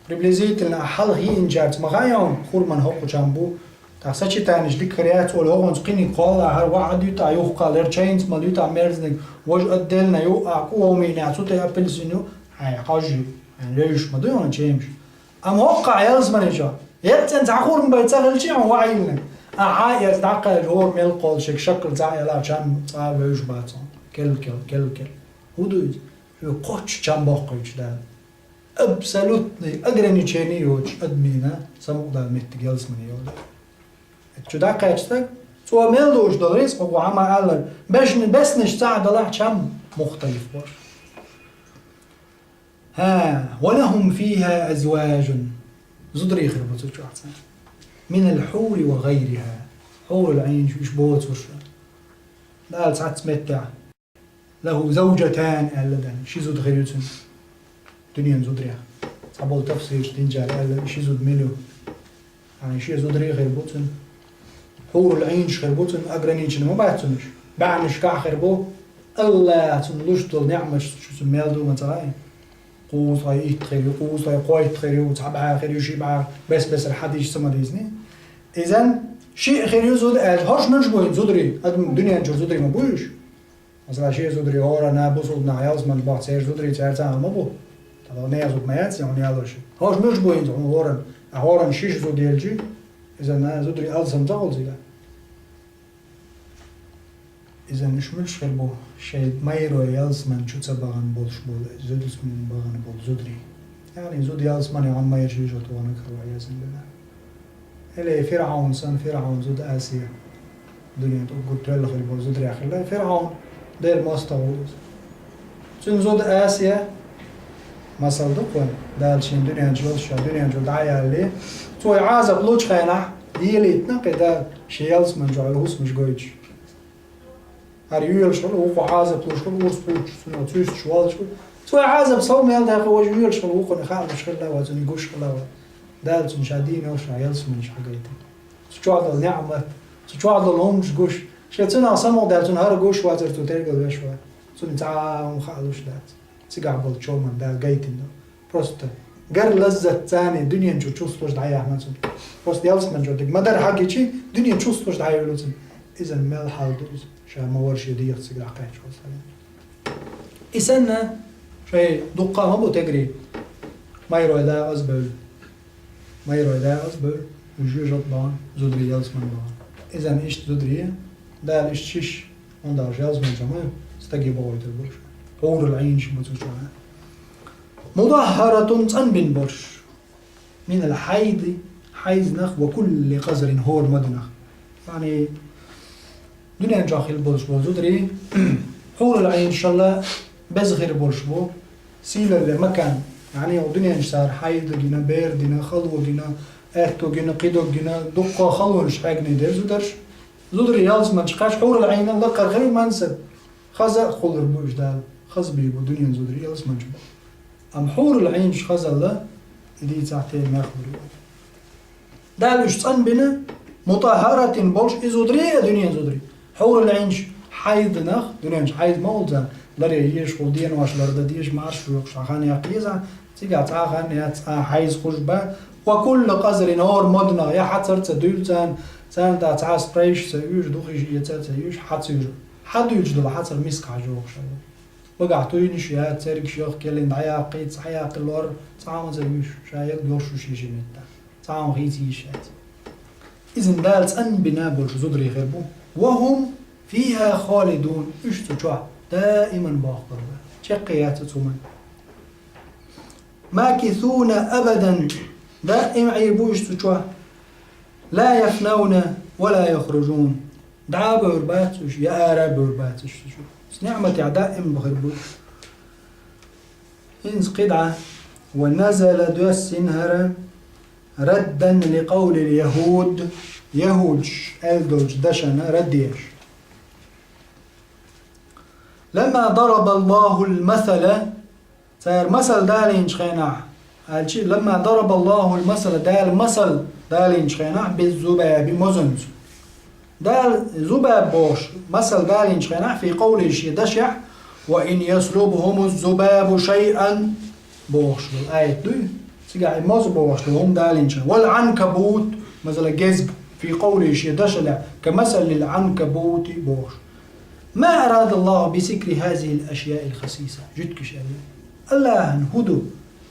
приблизительно ахь хьалха йиъначаьрца ма хаьа хьуна, хурман хӀокху чам бу. ТӀаккха сочетанеш дика хир яц олий, хӀокхунца кхиниг кхолла, хӀара вахьа а дуьту, юххе а лер чайнца ма дуьту, мерзаниг, важа отдельно ю, а кӀу вовмийнехь цу тӀе апельсин ю, хьайн хьожа ю, хьайн левзаш ма дуй хьуна чемаш. Амма хӀокхахь ялсамани чохь, эццен цхьа хурма бай ца хилчи хьуна вахьа йиллина. Ахьа а эца дӀакхаьлча, хӀора мел кхоллушерг шаккал цхьаъ ялахь, чам цкъа а вевзаш бац хьуна. Кел-кел, кел-кел. ХӀун ду иза? Хьоьга кхоччуш чам боккхуьйтуш Дала. Абсолютный ограничение йоцуш адамийн самукъадала меттиг ялсамани йолу. Эцу чу дӀакхаьчча стаг, цо мел дууш долу рицкъ, хӀокху хьан ма-аллара, бешна-, беснаш цхьаъ далахь, чам мухталиф бу. ХӀа, ولهم فيها أزواج. Зударий хир бу цу чохь царна. من الحور وغيرها. Хьурул Ӏийнаш уьш боцурш. Дала цхьацца меттехь. له زوجتان аьлла Дала. Ши зуда хир ю цуьнан. Дуьненан зударех. Цхьаболу тафсирчу динчара аьлла, ши зуда мила ю. Ай, шен зударий хир бу цуьнан. Хьурул Ӏийнаш хир бу цуьнан, ограниченный ма бац цуьнан уьш. БӀаьнашкахь хир бу. АллахӀа цунна луш долу неӀматаш шу цуьнан мел ду ма ца хаьа. Кхузткъе итт хир ю, кхузткъе кхойтта хир ю, цхьа бӀе хир ю, ши бӀе, бес-бесара хьадисаш ца ма дийцини. Изан шиъ хир ю зуда аьлча, хӀорш муьлш бу хӀинца зударий? Адам дуьнен чуьра зударий ма бу уьш? Масала, шен зударий хӀоранна, бусулба нах ялсамани боху, церан зударий цаьрца а ма бу. Тахана нехан зуда ма яц, хьуна ялош. ХӀорш муьлш бу хӀинца хьуна хӀоранна? Ахь хӀоранна шиша зуда елчи, иза на зударий алсам ца хуьлу цигахь? Иза уьш муьлш хир бу, шайн майрой ялсамани чу ца бахана болуш болу, зударий бахана болу зударий. Яъни зуда ялсамани хьуна майра шиша тохана каро язан бина. Или ФирӀаун санна, ФирӀаун зуда Асия. Дуьнен тӀе уггар тоьлла хир болу зударех хилла. ФирӀаун Делан мостагӀа ву иза. Цуьнан зуда Асия, масал ду кхуьнан, Дала шен дуьнен чу йолуш, ша дуьнен чу дӀа а ялале, цо и Ӏазап лучу хенахь, елийтина кхин Дала, шен ялсамани чохь йолу хӀусамаш гойтуш. ХӀара йоьлуш хилла ву кху, Ӏазап луш хилла, урс пуччуш, цунах цуьсташ воллуш хилла. Цо и Ӏазап сов мел даьккхи, важа йоьлуш хилла ву кхуьнан, хаамаш хилла вац, цунна гуш хилла вац. Дала цунна ша дийна йолуш, ша ялсамани чу хьагайтина. Цу чохь долу неӀмат, цу чохь долу хӀуманаш гуш. Шен цунах самукъадаьлла, цунна хӀара гуш вацара, цо тергал веш вац. Цунна цхьа а хӀума хаалуш дац. Цигахь болу чоман Дала гайтина ду. Просто гар лаззат царний дуьнен чу чувстваш дӀаяхьна цунна. Просто ялсамани чу дерг ма-дарра хьагичи, дуьнен чувстваш дӀайолу цунна. Иза мел хьал ду иза. Ша ма вара шен дегӀаца цигахь кхаьчча хьо санна. И санна, шайн дуккха а ма бу тегарий, майрой дакъаза бевлла. Майрой дакъаза бевлла, уьш жоьжахати бахана, зударий ялсамани бахана. Иза иштта зударий, Дала иштта шиш, хӀунда аьлча ялсамани чохь ма ю, стаге бохуьйтур бу уьш. Хьурул Ӏийнаш бу цу чохь. مطهرة цӀанбина болуш. من الحيض, хьайзанах, وكل قذر, хӀора мадинах. Яъни, Дуьнен чохь хилла болуш болу зударий, хьурул Ӏийнаш шалла беза хир болуш бу, сийлалле макан, яъни, дуьнен чохь цара хьайз дина, бер дина, хало гина, аьтту гина, кхидолу гина, дуккха халонаш хьегна дерг зударш. Зударий ялсаманчу кхаьчча хьурул Ӏийнан лакхара хир мансар, хаза а кхуллур бу уьш Дала, хаза бийр бу дуьнен зударий ялсаманчу бу. Амма хьурул Ӏийнаш хазалла, и дийцахь тера мех лур ю. Дала уьш цӀанбина, мутаххаратин болуш, и зударий а, дуьнен зударий. Хьурул Ӏийнаш хьайз динарш, дуьнен чохь хьайз ма олу цара, ларъян езаш, хӀу денош лардан дезаш, марш воькхуш, цхьа хан яккха еза, цигахь цхьа а хан яц, цхьа а хьайз хуьлуш бан, ва кулла къазарин, хӀора моднах, я хьацар ца дуьллу царна, царна тӀе цхьа а спрейш ца уьйш, духиш эца ца уьйш, хьацуьйш. Хьадуьйлуш долу хьацар миска хьажа вогӀуш хьала. Багахь туйнаш я, цергаш йохкеллина дӀаяккхий, цхьа яккхий лор, цхьа а ма ца уьйш, ша ерг йолуш ю шен-шен меттехь. Цхьа а хийца йиш яц. Иза Дала цӀанбина болуш зударий хир бу. Ва хум фиха холидун, уьш цу чохь даиман бохкур бу. Чекх яц оцу хӀуманна. Макисуна абадан, даим Ӏийр бу уьш цу чохь. Ла яфнауна ва ла яхружун. ДӀа а бевр бац уьш, я ара а бевр бац уьш цу чохь. Оцу неӀматехь даим бахар бу уьш. ХӀинца кхидӀа, ва назала, доьссина хӀара, раддан ли къавлил яхӀуд, яхӀудаш аьлла долчу дашана рад еш. Ламма дарабаллахул масала, цара масал далийначу хенахь, аьлчи, ламма дарабаллахул масала, Дала масал далийначу хенахь, биззубаби, мозанца. Дала зубаб бохуш, масал далийначу хенахь, фи къовлихи, шен дашехь, ва ин яслубхумуз зубабу шайъан бохуш долу аят дуй? Цигахь и моза бохуш долу хӀума далийначу хенахь. Вал Ӏанкабут, масала, гезг, фи къовлихи, шен дашалехь, ка масалил Ӏанкабути бохуш. Ма арадаллаху би зикри хазихил ашяил хасиса. Жуьгташа аьлла: Аллахьан хӀун ду?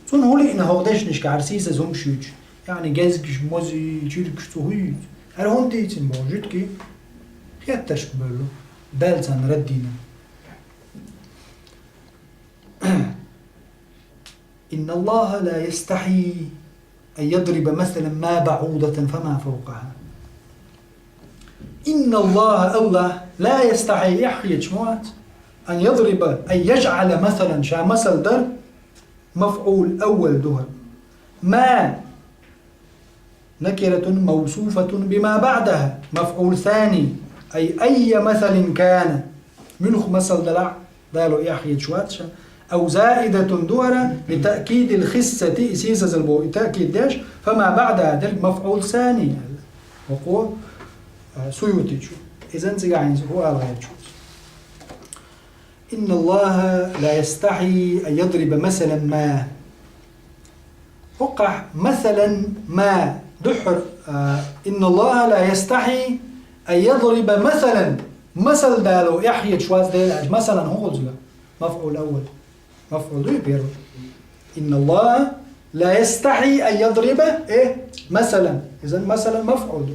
Цунна хӀун лиъна хӀокху дешнашкахь хӀара сийсаза хӀумаш юьйцуш? Яъни гезгаш, мозий, чуьркаш цу хӀун юьйцу? ХӀара хӀунда дийцина боху жуьгтий? Хеттаршка бевлла. Дала царна рад дина. Инналлаха ла ястахьи ан ядриба масалан ма баӀудатан фама фавкъаха. Инналлаха, Аллах, ла ястахьи, эхь хеташ ма вац, ан ядриба, ан яжӀала масалан, ша масал дар, мафӀул аввал ду хӀара. Ма накиратун мавсуфатун бима баӀдаха, мафӀул сани, ай айя масалин кана. Муьлха масал далахь, Дала эхь хеташ вац ша. Ау заидатун ду хӀара, ли таъкидил хиссати, и сийсазал боху, и таъкид деш, фама баӀдаха дерг мафӀул сани аьлла. ХӀокхо, а, Суютичо. Изан цигахь хӀинца хӀу ала гӀерташ ву. Инналлаха ла ястахьи ан ядриба масалан ма. ХӀокхахь масалан ма дуьххьара, а, инналлаха ла ястахьи ан ядриба масалан. Масал дало эхь хеташ вац Дела аьлча, масалан хӀун хуьлу цигахь? МафӀул аввал. МафӀул ду и первый. Инналлаха ла ястахьи ан ядриба, э, масалан. Изан масалан мафӀул ду.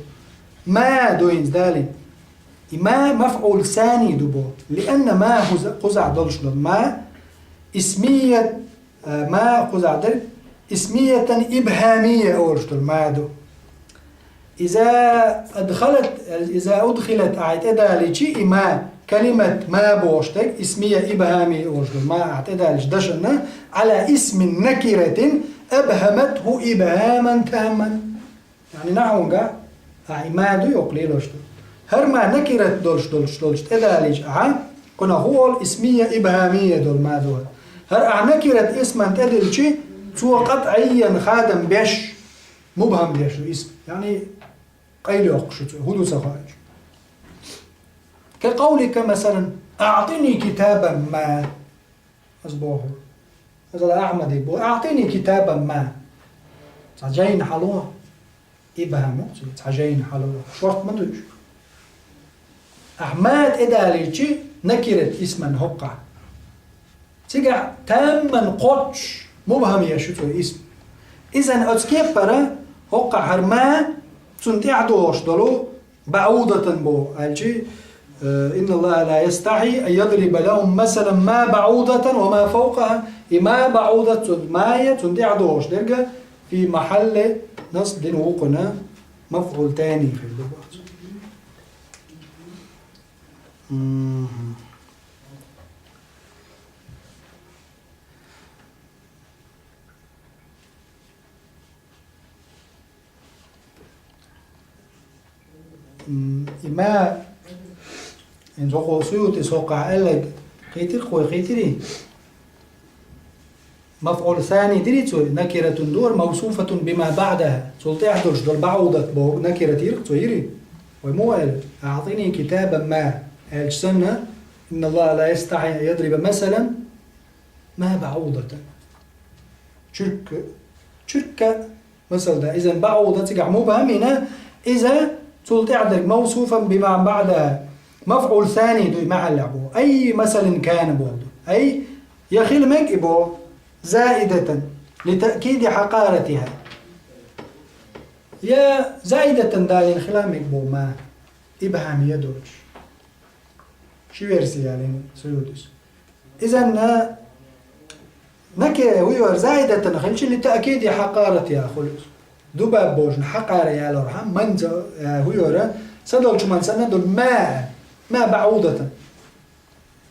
Ма ду хӀинца далийна. И ма мафӀул сани ду бо. Лианна ма хуза-, кхузахь долуш долу ма исмият, а, ма кхузахь дерг исмиятан ибхамия олуш долу ма ду. Иза адхалат, иза удхилат ахьа тӀедаличи и ма, калимат ма бохуш дерг исмия ибхамия олуш долу ма ахьа тӀедаличи дашанна, ала исмин накиратин абхаматху ибхаман тамман. Яъни нахьунгахь, ахьа и ма ду йоккха лелош ду. ХӀара ма накират долуш долуш долчу тӀедалийча ахьа, кхунах хӀу олу исмия ибхамия долу ма ду хӀара. ХӀара ахьа накират исман тӀедилчи, цо къатӀиййан хадам беш, мубхам деш ду исм. Яъни къайла йоккхуш ю цо, хӀу ду ца хоуьйтуш. Ка къовлика, масалан, аътини китабан ма. Ас боху. Масала, Ахьмаде боху: «Аътини китабан ма». Цхьа жайна хьало. Ибхам ю цуьнан, цхьа жайна хьало. Шорт ма ду уьш. Ахьа ма тӀедалийчи, накират исман хӀоккхахь. Цигахь тамман кхоччуш мубхам еш ю цо исм. Изан оцу кепара хӀоккхахь хӀара ма цунна тӀаьхьа догӀуш долу, баӀудатан боху, аьлчи, э, инна Аллаха ла ястахьи ан ядриба лахум масалан ма баӀудатан ва ма фавкъаха. И ма баӀудат цу ма я, цунна тӀаьхьа догӀуш дерг, фи махьалли насбин вукхуна мафӀул тани хир ду боху. Мгм. М, и ма, ин цо кхо Суютис хӀокхахь аьлларг кхийтира-кх вай, кхийтирий? МафӀул сани дирий цо, накиратун дора, мавсуфатун бима баъдаха. Цул тӀаьхьа долуш долу баӀудат боху накират йира-кх цо, йирий? Вай муха аьлла? «АӀтӀини китабан ма», аьлча санна, «Инна Аллаха ла ястахьи ан ядриба масалан ма баӀудатан». Чуьрк-, чуьрка Масал да, иза баӀуда цигахь мубхьам йина, иза цул тӀаьхьа дерг мавсуфан бима баъдаха, мафӀул сани ду и махьаллехь боху. Ай масалин кана боху ду. Ай, я хила мега и боху, заидатан, ли таъкиди хьакъаратиха. Я заидатан далийна хила мега боху ма, ибхьамия доцуш. Ши версия ялийна Суютис. Изанна накира хӀуьйора заидатана хилча, ли таъкиди хьакъаратиха хуьлу иза. Дубаб божна хьакъара ялорхьа, манца, э, хӀуьйора, садолчу ман санна ду ма, ма баӀудатан.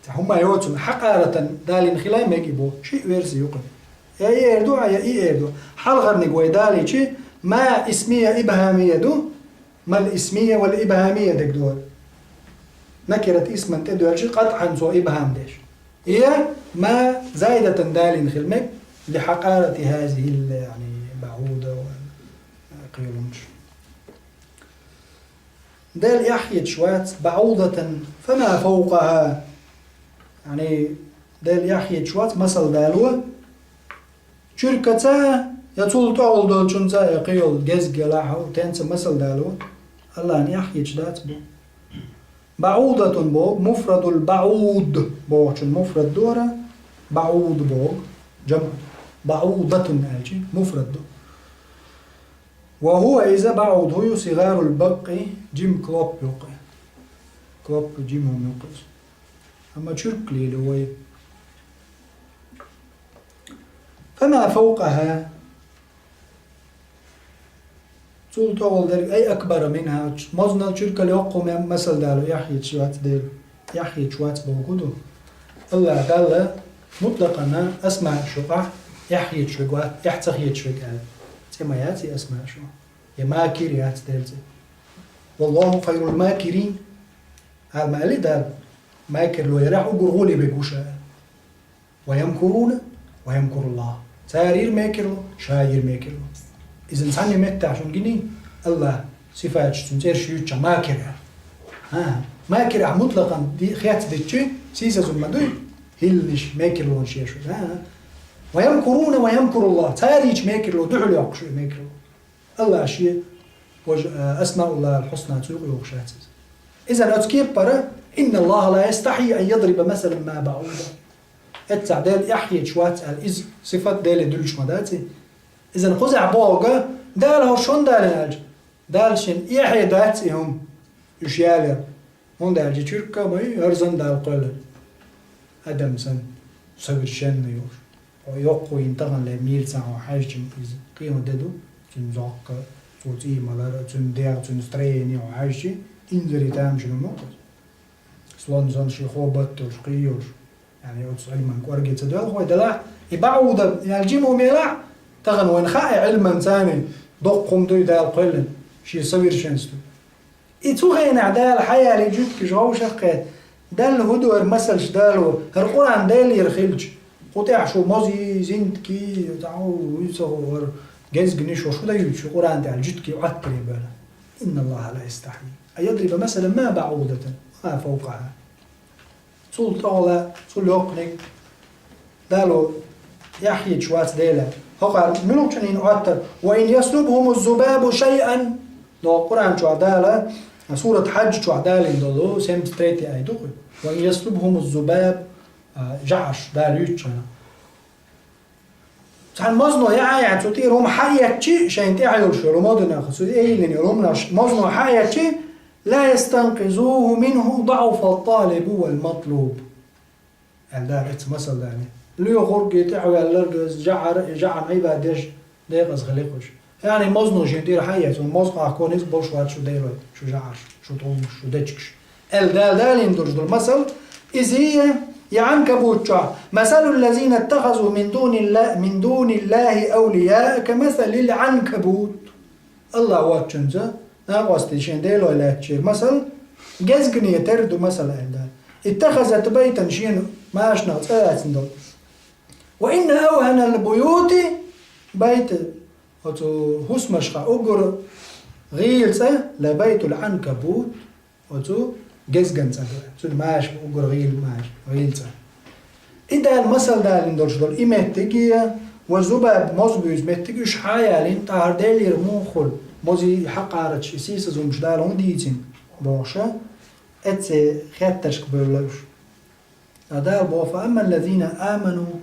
Ца хӀума йоцун, хьакъаратан далийна хила мега и бу, ши версия юкъа. Я и эр ду, я и эр ду. Хьалхарниг вай далийчи, ма исмия ибхамия ду, мал исмия вал ибхамия дег дора. Накират исман тӀедоьлча, къатӀан цо ибхам деш. Я ма заидатан далийна хила мег, ли хьакъарати хазихил, яъни, баӀуда ва кхелунчу. Дел эхь хеташ вац, баӀудатан, фама фавкъаха. Яъни, Дел эхь хеташ вац, масал дало, чуьркаца, я цул тӀехула долчунца, я кхийолу гезг, я лахьа, тенца масал дало, Аллахьан эхь хеташ дац бу. БаӀудатун боху, муфрадул баӀуд бохучун муфрад дора, баӀуд боху, джамъ. БаӀудатун аьлчи, муфрад ду. Ва хӀуа иза баӀуд хӀу ю сигӀарул баккъи, джим клоп юккъе. Клоп джим хӀума юккъе. Амма чуьрк лело вай. Фама фавкъаха. Цул тӀехула дерг, ай акбара минха, мознал чуьркал йоккху ме-, масал дало, эхь хеташ вац Дела. Эхь хеташ вац боху ду. Аллах Далла мутлакъана асмаъ шуьгахь эхь хеташ верг вац, эхь ца хеташ верг аьлла. ЦӀе ма яц и асмаъ шу. Я макир яц Делан цӀе. Валлаху хайрул макирин. Ала ма аьлли Дала, макирло ярахь угур гӀоли бегу ша. Ва ямкуруна, ва ямкуруллах. Цара йира мекерло, ша йира мекерло. Иза цхьанна меттахь шуна гиний, Аллах сифаташ цуьнан цӀераш юьйцучохь макир аьлла. ХӀан, макир ахь мутлакъан ди-, хец дичи, сийсазун ма дуй, хӀилланаш, мекерлонаш еш ву. ХӀан. Ва ямкуруна, ва ямкуруллах. Цара йича мекерло, дуьхьал йоккхуш ю мекерло. Аллах шен, вож-, а, асмауллахил хьусна цу юкъа йохуш яц иза. Иза оцу кепара, инна Аллаха ла ястахьи ан ядриба масалан ма баӀуда. Эццахь Дела эхь хеташ вац аьлла, иза сифат Деле дуьллуш ма дац и. Иза кхузахь бохург, Дала хӀорш хӀунда далийна аьлча, Дала шен эхье дац и хӀума, уьш ялор. ХӀунда аьлча чуьрка ма ю, хӀара санна Дала кхоьллина. Адам санна, совершенный йолуш. Хьо йоккхо йина тахана ле мийра цхьа хьо хьаьжча иза кхин хӀун де ду, цуьнан зӀоккха, цо цӀий малар, цуьнан дегӀ, цуьнан строение хьо хьаьжча, инзаре тамашийна ма ву. Слон санна шен хобот долуш, кхин йолуш. Яъни оцу Ӏилман кӀорге ца доьлху вай делахь, и баӀуда аьлла жима хӀума елахь, тахана вайна хаьа Ӏилманца доккха хӀума дуй Дала кхоьллина, шен совершенство. И цу хенахь Дала хьаялий жуьгташ вовшах кхетта. Далла хӀун ду хӀара масалш дало, хӀара Къуръан Делера хилча, кху тӀехь шу мозий, зинткий, тӀаьхьа вуьйцу хӀара гезгниш шу дан юьйцу шу Къуръан тӀехь жуьгтий Ӏоттаре бевлла. Инна Аллаха ла ястахьи ан ядриба масалан ма баӀудатан ва ма фавкъаха. Цул тӀехула, цул йоккханиг Дало эхь хеташ вац Дела. ХӀокхара муьлххачунна Ӏоттар: «Ва ин яслубхумуз зубабу шайъан». Догу Къуръан чохь Дала, сурат Хьадж чохь далийна долу, семьдесят третий аят ду кху. «Ва ин яслубхумуз зубаб», а, жаӀаш Дала юьйцучохь. Цхьана мозно яхьа а яхьа, цу тӀера хӀума хьаэцчи, шайна тӀехь йолуш йолу модинах, цу эйлина йолу хӀуманаш мозно хьаэцчи, «ла ястанкъизуху минху даӀуфа ат-талибу вал матлуб», аьлла Дала эцу масал дале. Лоьхург и тӀехьаваьлларг, жаӀар, и жаӀан Ӏибадеш декъаза хила кхуьш. Яъни мозно шен тӀера хьаэца, хӀун моза къахкониг болуш вац шу Делой, шу жаӀарш, шу тӀулгаш, шу дечигаш. Аьлла Дала далийна долуш долу масал, иза я, я Ӏанкабут чохь: «Масалу ллазина иттахазу мин дуни лла-, мин дуни ллахи авлияа камасалил Ӏанкабут». Аллах воцчунца накъостий шен Делой лаьттачеран масал, гезгане тера ду масал, аьлла Дала. Иттахазат байтан, шена машанах цӀа лаьцна долу. Ва инна авханал буюти байта, оцу хӀусамашха уггар гӀийла цӀа, ла байтул Ӏанкабут, оцу гезган цӀа ду. Цуьнан маша бу уггар гӀийла маша, гӀийла цӀа. И Дала масал далийна долуш долу и меттиг а, ва зубаб, моза буьйса меттиг, уьш хьа а ялийна, тӀаьхьара Делера муха хуьлу, мозий хьакъарачу и сийсаза хӀуманаш Дала хӀун дийцина бохуш, эццехь хеттаршка бевлла уьш. Ткъа Дала боху: «Фа амма ллазина аману»,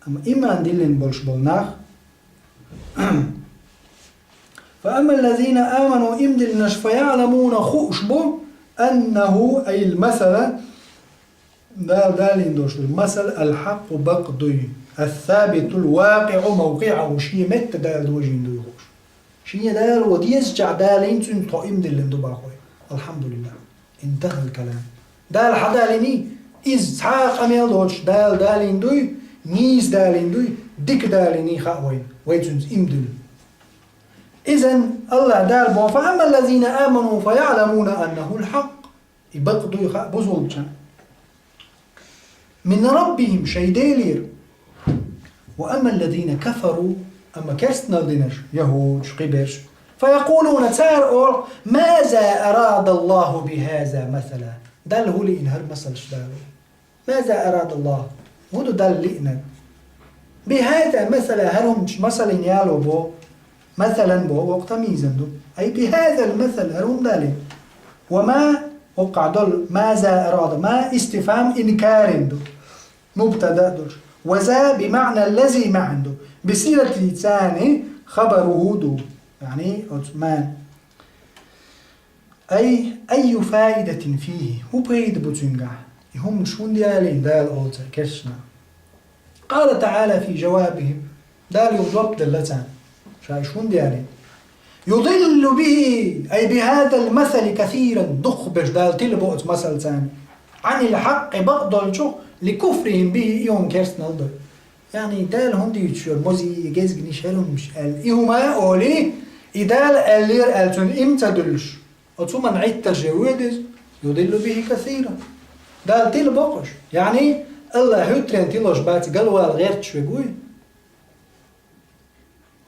амма иман диллина болуш болу нах, «Фа амма ллазина аману», иман диллинарш, «фа яъламуна», хууш бу, «аннаху», ай ал-масала, Дала далийна долуш долу масал, «ал-хьакъу», бакъ дуй, «ас-сабитул вакъиъу мавкъиъаху», шен метта Дала дожийна дуй хууш. Шен Дала ван дезачохь далийна, цуьнца тхо иман диллина ду боху вай. Алхьамдулиллах. Интахал калам. Дала хьан далийний? Иза цхьа а къамел доцуш Дала далийна дуй, нийса далийна дуй, дика далийний хаьа вайна, вай цуьнца иман дуьллу. Изан Аллах Дала боху: «Фа амма ллазина аману фа яъламуна аннахул хьакъ». И бакъ дуй хаьа бусалбачарна. «Мин раббихим», шайн Делера. «Ва амма ллазина кафару», амма керстанал динарш, яхӀудаш, кхиберш, «фа якъулуна», цара олу: «Маза арада Аллаху би хаза масала?» Далла хӀун лиъна хӀара масалш Дала? «Маза арада Аллах?» ХӀун ду Далла лиънарг? «Би хаза масала», хӀара хӀуманаш масалан яло бо, масалан бо, воккха тамйизан ду. Ай би хазал масал, хӀара хӀун далийна? «Ва ма», воккхахь долу «маза арада», ма истифхам инкарин ду. Мубтада а долуш. «Ва за» би маъна «ллази» маьӀна ду. «Би силати цани» хабаруху ду. Яъни, оцу «ма». Ай, айю фаидатин фихи. ХӀун пайда бу цуьнгахь? И хӀуманаш хӀунда ялийна Дала олу цара керстанах? Къала таъала фи жавабихим. Дала юха жоп делла царна. Ша уьш хӀунда ялийна? «Юдиллу бихи», ай би хазал масали касиран, дукхахберш Дала тилабо оцу масалца, «Ӏанил хьакъи», бакъ долчух, «ли куфрихим бихи», и хӀума керстанал ду. Яъни, Дала хӀунда дуьйцуш яра мозий, гезгнаш, хӀара хӀуманаш аьлла? И хӀума а олий, и Дала аьллера аьлла, цуьнан иман ца дуьллуш, оцу хӀуманна Ӏиттарш ян воьду иза. «Юдиллу бихи касиран». Дала тилабо-кх уьш. Яъни, Аллах хӀуьттаренна тилош бац, галвала гӀерташ верг вуй.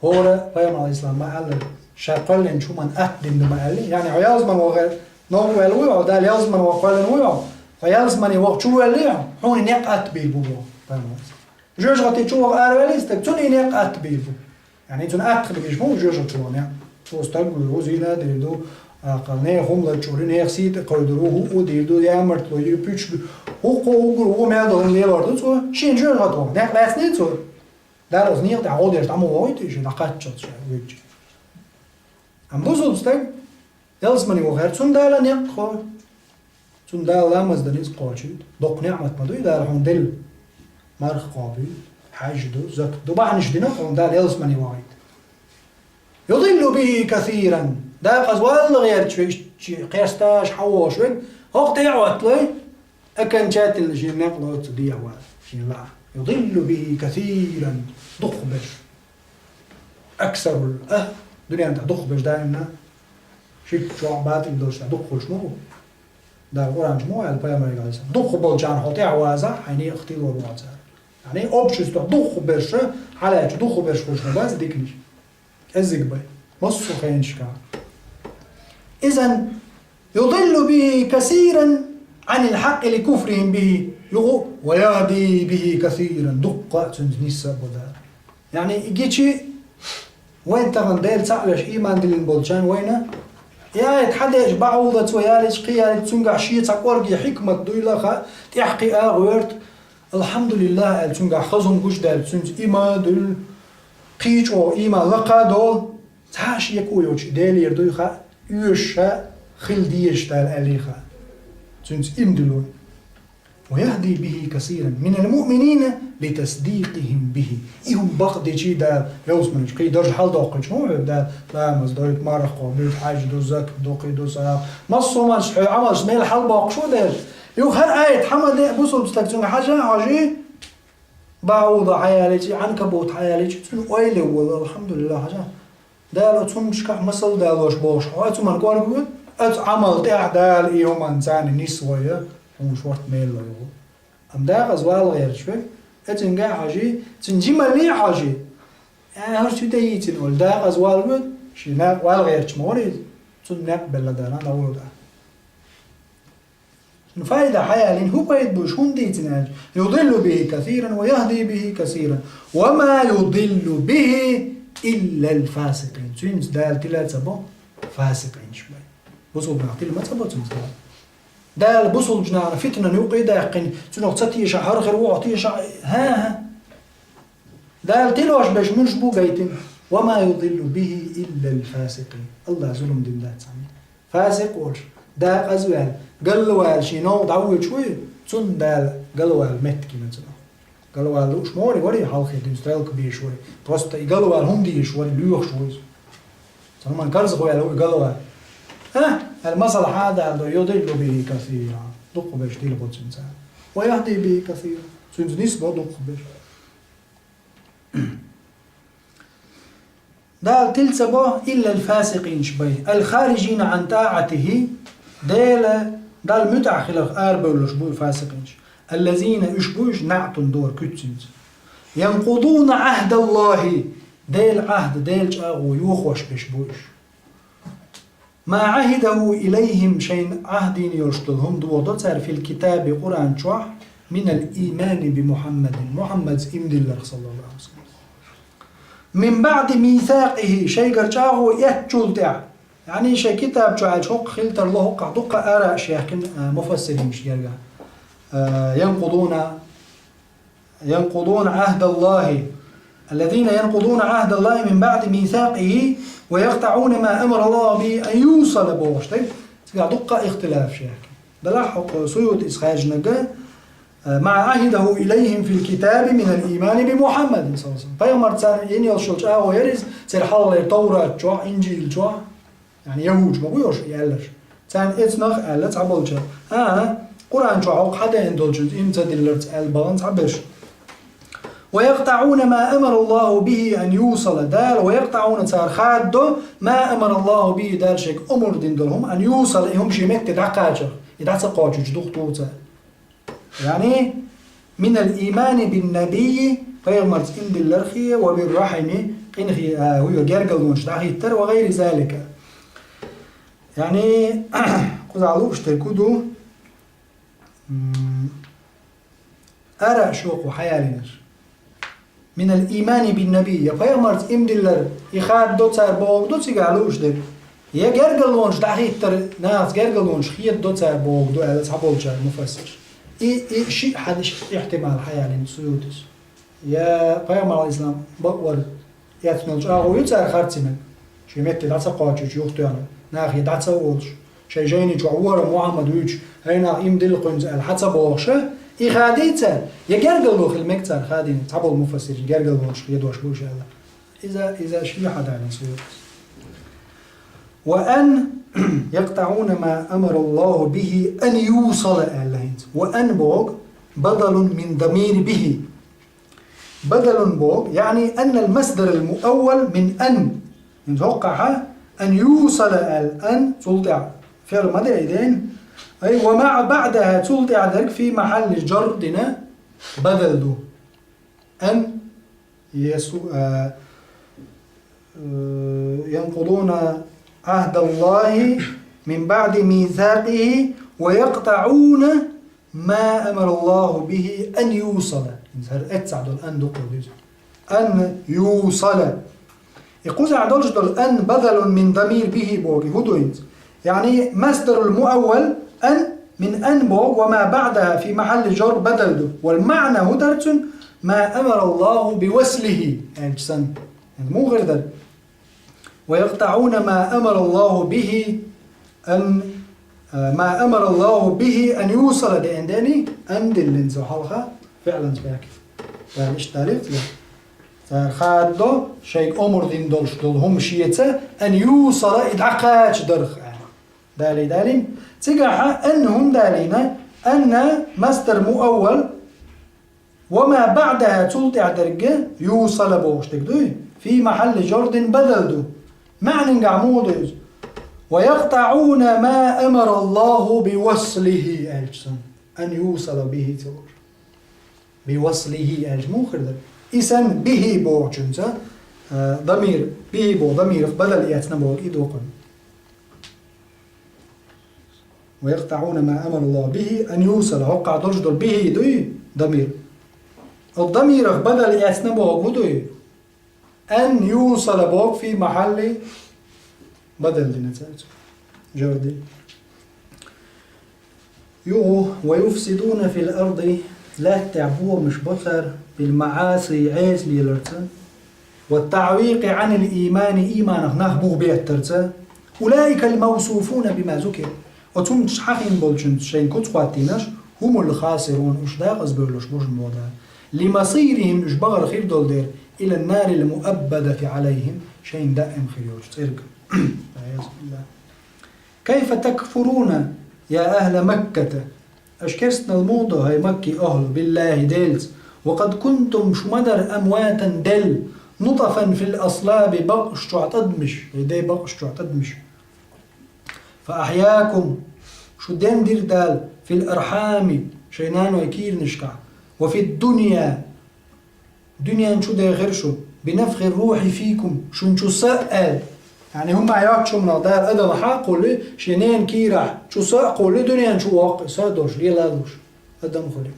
ХӀора пайхамар, алейхиссалам, ма аьлла, ша кхоьллинчу хӀуманна атта дина ду ма аьлла. Яъни, хьо ялсамане вахар новкъа ваьлла вуй хьо, Дала ялсамане ваха кхоьллина вуй хьо. Хьо ялсамане ваха чу воьллий хьо, хьуна и некъ атта бийр бу боху пайхамара. ЖоьжахӀатти чу ваха араваьллий стаг, цунна и некъ атта бийр бу. Яъни, цунна атта хила безаш ма ву жоьжахӀатти чу ваха некъ. Цо стаг вуьйр ву, зина дийр ду, аккха, нехан хӀума лачкъур ю, нехан сий тӀе кхойдур ву, хӀуъу дийр ду, ямартло йийр, пуьчаш ду. ХӀуъу-хӀуъу гур ву, мел долу лелор ду цо, шен жоьжахӀатти ваха. Некъ лаьцний цо? Дала оцу некъа тӀехь гӀо деш дӀа ма вохуьйту иза, дӀакхаччалц ша вуьйча. Амма бусалба стаг ялсамане вахар, цунна Дала некъ кхо. Цунна Дала ламаз дан иза кхочуьйту. Доккха неӀмат ма дуй Дала хьуна делла? Марха кхобуьйту, хьаьж ду, закат ду, бахьанаш дина хьуна Дала ялсамане вахийта. «Юдиллу бихи касиран». Дакъаза валла гӀерташ верг, иштта кхерсташ хьан вохуш верг, хӀокху тӀе а Ӏотталой, окончательно шен некъ лоцу дехьа вала, шен лаахь. «Юдиллу бихи касиран». Дукхахберш. Аксарул, а, дуьнен тӀехь дукхахберш даимна ширк чохь, батӀалла долуш дукхахберш ма бу. Дала Къуръан чу ма аьлла пайхамарга, алейхиссалам: «Дукхахболчарна хьо тӀаьхьавазахь, хьайн некъах тилор ву хьо цара». Яъни, общество дукхахберш, хьалаьцча дукхахберш хуьлуш ма бац диканаш. КӀеззиг бай. Массо а хенашкахь. Изан, «юдиллу бихи касиран Ӏанил хьакъи ли куфрихим бихи», юха, «ва яхди бихи касиран», дуккха а цуьнца нисса а бо Дала. Яъни, и гичи вайн тахана Дела цхьаъ веш ийман диллина болчарна вайна, и аят хьан деъча бахьулдац вай ялича, кхин ялича, цуьнгахь шен цхьа кӀорге хьикмат дуйла а хаьа, тӀаьхьакхиа а гӀоьрта, «Алхьамдулиллах», аьлла, цуьнгахь хаза хӀума гучудаьлла, цуьнца ийман а дуьллу, кхин чӀогӀа ийман лакха а долу, цхьа а шеко йоцуш Делера дуй хаьа, оьшуш а хила дезаш Дала аьллий хаьа. Цуьнца ийман дуьллу. ويهدي به كثيرا من المؤمنين لتصديقهم به. И хӀума бакъдечи Дала, ялсманаш, кхы дажа хьалдоккхучу хӀун хьоьгу Дала, ламаз дойту, марха кхобуьйту, хьаьж ду, закат ду, кхы ду, сагӀа. Массо а хӀуманаш хьоьгу Ӏамалш мел хьалбоккхуш ву Дала. Юха хӀара аят хьа ма де, бусалба стаг цуьнга хьажа, хьажий, БаӀуда хьаялийча, Ӏанкабут хьаялийча, цуьнан ойла волу, алхьамдулиллахӀ, хьажа. Дала оцу хӀуманашкахь масал далош бохуш хьо, оцу хӀуманна кӀоргавоьду, оцу Ӏамал тӀехь Дала и хӀуманна царна нисвойла, хьуна шорта мел ло йолу. Амма декъаза вала гӀерташ верг, оцуьнга а хьажий, цуьнан жималле а хьажий. Э, хӀара цуьнан тӀе йийцина олу, декъаза вала воьду, шен накъа вала гӀерташ ма вара иза, цунна некъ белла Дала, дӀаволу тӀаккха. Пайда хьаялийна, хӀун пайда бу уьш, хӀунда дийцина аьлча? يضل به كثيرا ويهدي به كثيرا وما يضل به إلا الفاسقين. Цуьнца Дала тила ца бо фасикъинаш бен. Бусулба нах тила ма ца бо цуьнца Дала. Дала бусулба нахана фитнан юккъе даьккхина, цунах ца теша хӀара хир ву хьо, теша, хӀа-хӀа. Дала тилош берш муьлш бу гайтина? وما يضل به إلا الفاسقين. АллахӀа зулам дина дац цхьамма. Фасикъ волуш, декъаза ваьлла, галвала шен новкъа дӀавоьдуш вуй, цунна Дала галвала меттиг йина цунах. Галвала лууш ма вара, вара хьалхе дуьйна стрелка бийш вара. Просто и галвала хӀунда йиш вара, лоьхуш ву иза. Цхьа хӀуманна карзахваьлла ву и галвала. А? Аьлла масал хьан а даладо, يضل به كثيرا. Дукхахберш тилабо цуьнца. ويهدي به كثيرا. Цуьнца нисбо дукхахберш. Дала тила ца бо إلا الفاسقين бен, الخارجين عن طاعته, Дела, Далла муьтӀахь хиларх арабевлларш бу и фасикъинаш. الذين, уьш бу уьш, نعت дора куьццинца. ينقضون عهد الله, Делан Ӏахьд, Делан чӀагӀо йохош берш бу уьш. ما عهده إليهم, шайна Ӏахьд йина йолуш долу хӀума дохадо цара في الكتاب, Къуръан чохь, من الإيمان بمحمد, Мухьаммадца иман дилларх, صلى الله عليه وسلم. من بعد ميثاقه, шайгара чӀагӀо эцначул тӀаьхьа. Яъни шайн китаб чохь аьлча хӀокху хила тарло, хӀокхахь дуккха а ара а шехкина, а, муфассиринаш гергахь. А, ينقضون ينقضون عهد الله، الذين ينقضون عهد الله من بعد ميثاقه ويقطعون ما أمر الله به أن يوصل бохуш дерг. Цигахь дуккха а ихтилаф шех. Делахь хӀокху Суютис хаьржинарг, ما عهده إليهم في الكتاب من الإيمان بمحمد صلى الله عليه وسلم. Пайхамарца царна йина йолуш йолу чӀагӀо яра иза, церан хьалхалера Таврат чохь, Инжил чохь. Яъни яхӀудаш ма бу уьш и аьлларш. Царна эцнах аьлла цхьаболчара. ХӀан-хӀа, Къуръан чохь хӀокху хьадеана долчуьнца иман ца дилларца аьлла бахана цхьаберш. ويقطعون ما أمر الله به أن يوصل. Дала, ويقطعون, цара хаддо, ما أمر الله به, Дала шега омра дина долу хӀума, أن يوصل, и хӀума шен метте дӀакхачарх, и дӀа ца кхочуьйтуш дукха туху цара. Яъни, من الإيمان بالنبي, пайхамарца иман диллархе, وبالرحم, къинхе, а, хӀуьйга гергарлонаш дӀахӀиттар, وغير ذلك. Яъни, кхузахь лууш дерг хӀун ду? М, ара шоьху хьаялийнарш. من الإيمان بالنبي, я пайхамарца иман диллар, и хаддо цара бохург ду цигахь лууш дерг, я гергарлонаш дӀахӀиттар, нахаца гергарлонаш хедадо цара бохург ду, аьлла цхьаболчара муфассирша. И, и шиъ хьадис ихтимал хьаялийна Суютис. Я пайхамар, Ӏалайхиссалам, бакъвар эцна йолу чӀагӀо ю цара харцинарг, шен метте дӀа ца кхочуьйтуш юхатоьхна, нахе дӀа ца а олуш. Шайн жайни чохь вора Мухьаммад вуьйцуш, хӀай нах, иман дилла кхуьнца аьлла, хьа ца бохуш, и хадийца, я гергарло хила мега цара хадийна, цхьаболу муфассирша гергарлонаш хедош бу уьш аьлла. Иза, иза шиъ хьадалийна Суютис. وأن يقطعون ما أمر الله به أن يوصل аьлла хӀинца. وأن боху بدل من ضمير به. بدل боху, يعني أن المصدر المؤول من أن. ХӀинца хӀокхахьа أن يوصل аьлла, أن, цул тӀаьхьа фиъл ма ду и ден. Ай, وما بعدها, цул тӀаьхьа дерг في محل جر дина бадал ду. أن يسو-، а, а, ينقضون عهد الله من بعد ميثاقه ويقطعون ما أمر الله به أن يوصل. ХӀинца хӀара эццахь долу أن дукха ду иза. أن يوصل. И кхузахь долуш долу أن بدل من ضمير به боху, хӀун ду хӀинца? يعني مصدر المؤول أن من أن боху, وما بعدها في محل جر بدل ду. والمعنى хӀун дара цуьнан? ما أمر الله بوصله аьлча санна. ХӀинца муха хир дара? ويقطعون ما أمر الله به أن ما أمر الله به أن يوصل деана дени, أن диллина цо хьалха, فعلا баьхкина. Дала иштта далийта. Цара хаддо, шайга омра дина долуш долу хӀума шеца, أن يوصل и дӀакхачадарх аьлла. Далий, далийна. Цигахьа أن хӀума далийна, أن مصدر مؤول, وما بعدها цул тӀаьхьа дерг يوصل бохуш дерг дуй, في محل جر بدل ду. МаьӀнингахь муха ду иза? ويقطعون ما أمر الله بوصله аьлча санна, أن يوصل به ца луш. بوصله аьлча муха хир дара? И санна به бохучуьнца, а, дамир, به боху дамирах бадал эцна боху и доккхуьнга. ويقطعون ما أمر الله به أن يوصل. ХӀокхахь долуш долу به дуй, дамир. Оцу дамирах бадал эцна боху дуй? أن يوصل боху في محل بدل дина цаьрца. Жарди. Юху, ويفسدون في الأرض, лаьттахь бохамаш бо цара, بالمعاصي, Ӏеса леларца, والتعويق عن الإيمان, ийманах нах буха беттарца, أولئك الموصوفون بما ذكر. Оцу хӀуманаш хьахийна болчуьнца шайна куц хӀоттийнарш, هم الخاسرون, уьш декъаза бевлларш бу шуна боху Дала. لمصيرهم, уьш бахар хир долу дела, إلى النار المؤبدة عليهم, шайна даим хир йолчу цӀерга. والعياذ بالله. كيف تكفرون يا أهل مكة؟ Аша керстанал муха до, хӀай Маккин охӀла, بالله, Делаца. وقد كنتم, шу ма дара, أمواتا, делла, نطفا في الأصلاب, бакъаш чохь тӀадамаш, хӀай ден бакъаш чохь тӀадамаш. فأحياكم, шу денна дира Дала, في الأرحام, шайн наной кийранашкахь, وفي الدنيا, дуьнен чу дехира шу, بنفخ الروح فيكم, шуна чу са а аьлла. Яъни хӀумма йоцчу хӀуманах Дала адам хьакхулли, шен ненан кийрахь чу са а кхулли, дуьнен чу воккху, са а долуш, лела а луш, адам хуьлу.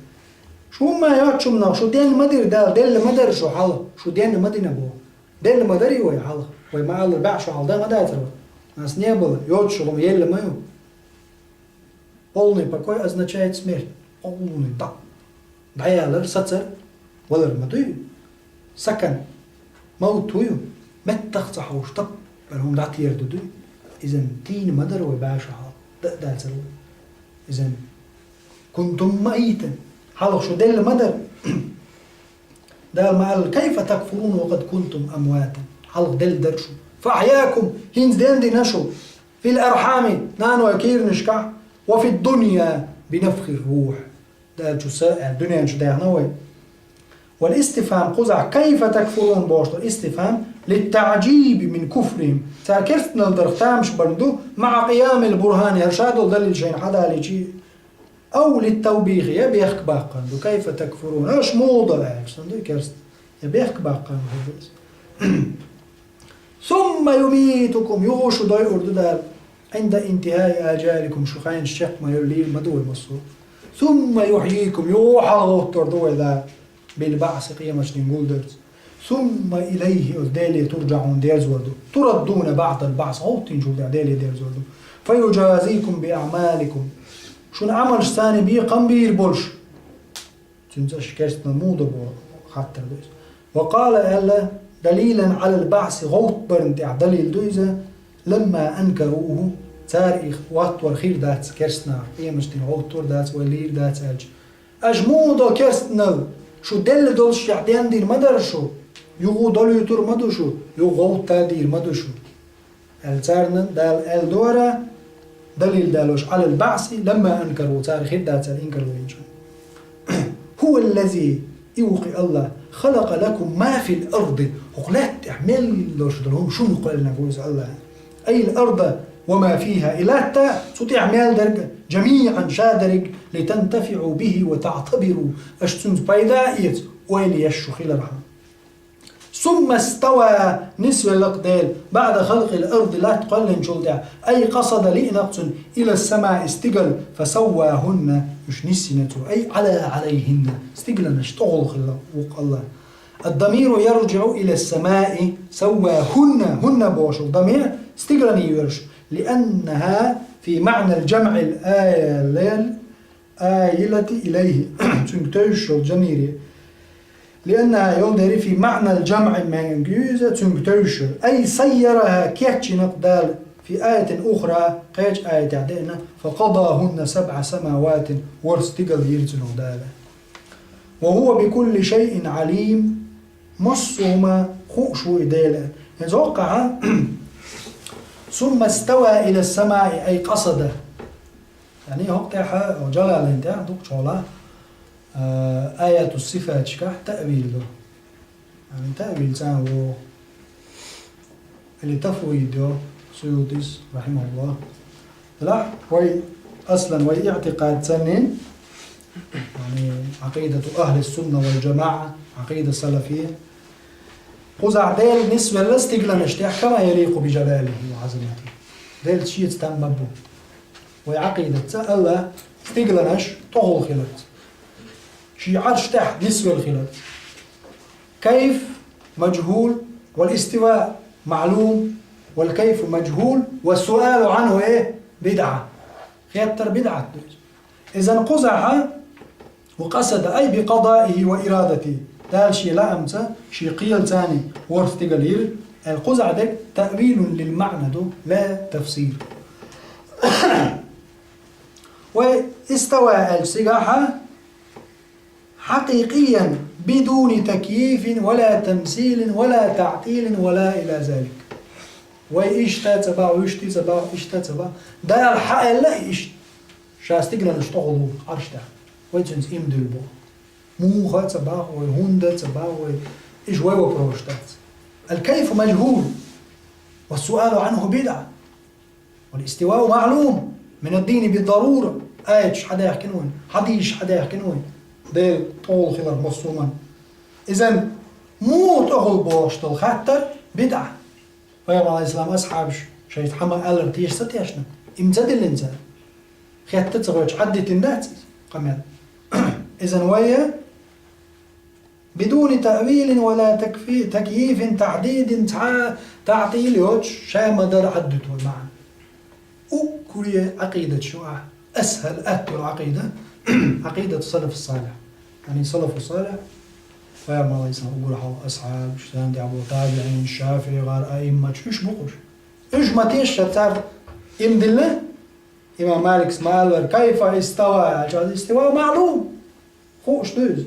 Шу хӀумма йоцчу хӀуманах шу денна ма дира Дала, делла ма дара шу хьалха, шу денна ма дина боху. Делла ма дарий вай хьалха, вай ма-аллара баьӀ шу хьалха дан ма дацара вай. Нас не было, йоцуш хӀума елла ма ю. Полный покой означает смерть. Полный дӀа. ДӀаялар, сацар, валар ма дуй. Сакан. Мовт ву ю. Меттах ца хьовш, тап, бара хӀума дӀатера ду дуй. Изан тийна ма дара вай баша хьал. Да а дацар вай. Изан. كنتم ميتا. Хьалха шу делла ма дара. Дала ма аьлла: كيف تكفرون وقد كنتم أمواتا. Хьалха делла дара шу. فأحياكم. ХӀинца денна дина шу. في الأرحام, наной кийранашкахь, وفي الدنيا بنفخ الروح. Дала чу са а аьлла, дуьнен чу даьхна вай. والاستفهام, кхузахь كيف تكفرون бохуш долу истифхам للتعجيب من كفرهم. Цара керстанал дарх тамаш барна ду, مع قيام البرهان, хӀара ша долу далил шайна хьадалийча, أو للتوبيخ, я бехк баккхарна ду, كيف تكفرون, аша муха до аьлча санна ду керст, я бехк баккхарна ду. ثم يميتكم, юха шу дойур ду Дала, عند انتهاء آجالكم, шу хенаш чекх ма йоллийла ма ду вай массо. ثم يحييكم, юха хьалгӀовттор ду вай Дала, بالبعث, къематдийнан гулдалц. ثم إليه, оцу Деле ترجعون, дерзор ду. تردون بعد البعث, гӀовттинчул тӀаьхьа Деле дерзор ду. فيجازيكم بأعمالكم, шун Ӏамалш царна бекхам бийр болуш. Цуьнца аша керстанал муха до боху хаттар ду иза. وقال, аьлла, دليلا على البعث, гӀовттабарна тӀехь далил ду иза, لما أنكروه, цара и хӀоттор хир дац керстанаха, къематдийнан гӀовттор дац, вай лийр дац аьлча. Аша муха до керстанал, шу делла долуш тӀехь денна дийр ма дара шу, юха долуьйтур ма ду шу, юха гӀовттадийр ма ду шу. Аьлла царна Дала аьлла дора, далил далош على البعث لما أنكروه, цара хир дац аьлла инкарло йинчу. هو الذي, и ву-кх и АллахӀ, خلق لكم ما في الأرض, хӀокху лаьтта тӀехь мел долуш долу хӀума шуна кхоьллинарг ву иза АллахӀ. أي الأرض وما فيها, и латта, цу тӀехь мел дерг, جميعا, ша дерриг, لتنتفعوا به وتعتبروا, аша цуьнца пайда а эца, ойла еш шу хилархьама. ثم استوى, нисвелла-кх Дела, بعد خلق الأرض, латта кхоьллинчул тӀаьхьа, أي قصد, лиъна-кх цунна, إلى السماء, стигала, فسواهن, уьш ниссина цо, أي علا عليهن, стигланаш тӀехула хилла ву-кх АллахӀ. الضمير يرجع إلى السماء, سواهن, هن бохуш долу дамир стиглане йоьрзуш, لأنها في معنى الجمع الآيل الآيلة إليه, цуьнга тевжаш йолу дамире. لأنها, йолу дерриг, في معنى الجمع, маьӀниг ю иза, цуьнга тевжаш йолу. أي صيرها, кечйина-кх Дала, في آية أخرى, кхечу аятехь деана, فقضاهن سبع سماوات, ворхӀ стигал йира цунах Дала. وهو بكل شيء عليم, массо а хӀума хууш ву и Дела. ХӀинца хӀокхахь, ثم استوى إلى السماء أي قصد. Яъни хӀокху тӀехь, Джалалайн тӀехь дукхачу хьолахь, а, аяту сифаташкахь таъвил ду. Яъни таъвил царна ву. Или тафвид йо Суютис, рахьимахуллах. Делахь вай, аслан, вай иътикъад санна, яъни, Ӏакъидату ахли сунна вал джамаӀа, Ӏакъида салафия. Кхузахь Дела нисвелла стигланаш тӀехь, كما يليق بجلاله وعظمته. Делаца шеца там ма бу. Вай Ӏакъидатца Аллах стигланаш тӀехула хиларца. Шен Ӏарш тӀехь нисвелла хиларца. كيف مجهول، والاستواء معلوم، والكيف مجهول، والسؤال عنه إيه؟ بدعة. Хеттар бидӀат ду иза. Изан кхузахьа, وقصد أي بقضائه وإرادته. Дала шен лаамца, шен кхелаца ворхӀ стигал йира, аьлла кхузахь дерг تأويل للمعنى ду, لا تفسير. Вай استوى аьлча цигахьа, حقيقيا بدون تكييف ولا تمثيل ولا تعطيل ولا إلى ذلك. Вай иштта ца боху, иштта ца боху, иштта ца боху. Дала хьааьлла иштта. Ша стигланаш тӀехула ву Ӏарш тӀехь. Вай цуьнца иман дуьллу боху. Муха а ца боху вай, хӀунда а ца боху вай. Иштта вай вопрос дац. الكيف مجهول، والسؤال عنه بدعة. والاستواء معلوم من الدين بالضرورة. Аяташ хьадаьхкина вайн, хьадисаш хьадаьхкина вайн. Дела тӀехула хилар массо а хӀуманна. Изан муха тӀехула бохуш долу хаттар бидӀа. Пайхамар, алейхиссалам, асхьабаш шайта хьама аьллар теша ца тешна, иман ца диллина цара. Хетта ца хьоьжуш, хьаддитина дац иза къамел. Изан вай بدون تأويل ولا تكفي-، تكييف، تحديد، تع-، تعطيل йоцуш, ша ма-дарра хьаддуьту вай маьӀна. Уггаре Ӏакъидат шу ахь, асхьал, аьтту Ӏакъида, Ӏакъидату салаф салихь. Яъни салафу салихь, пайхамар, алейхиссалам, уггар хьалха асхьабаш, царна тӀаьхьа бу табиӀин, шафиӀи гӀар аимматаш, уьш бу-кх уьш. Уьш ма тешара цара иман дилла, имам Маликс ма-аллара, كيف استوى, аьлча, الاستواء معلوم. Хууш ду иза.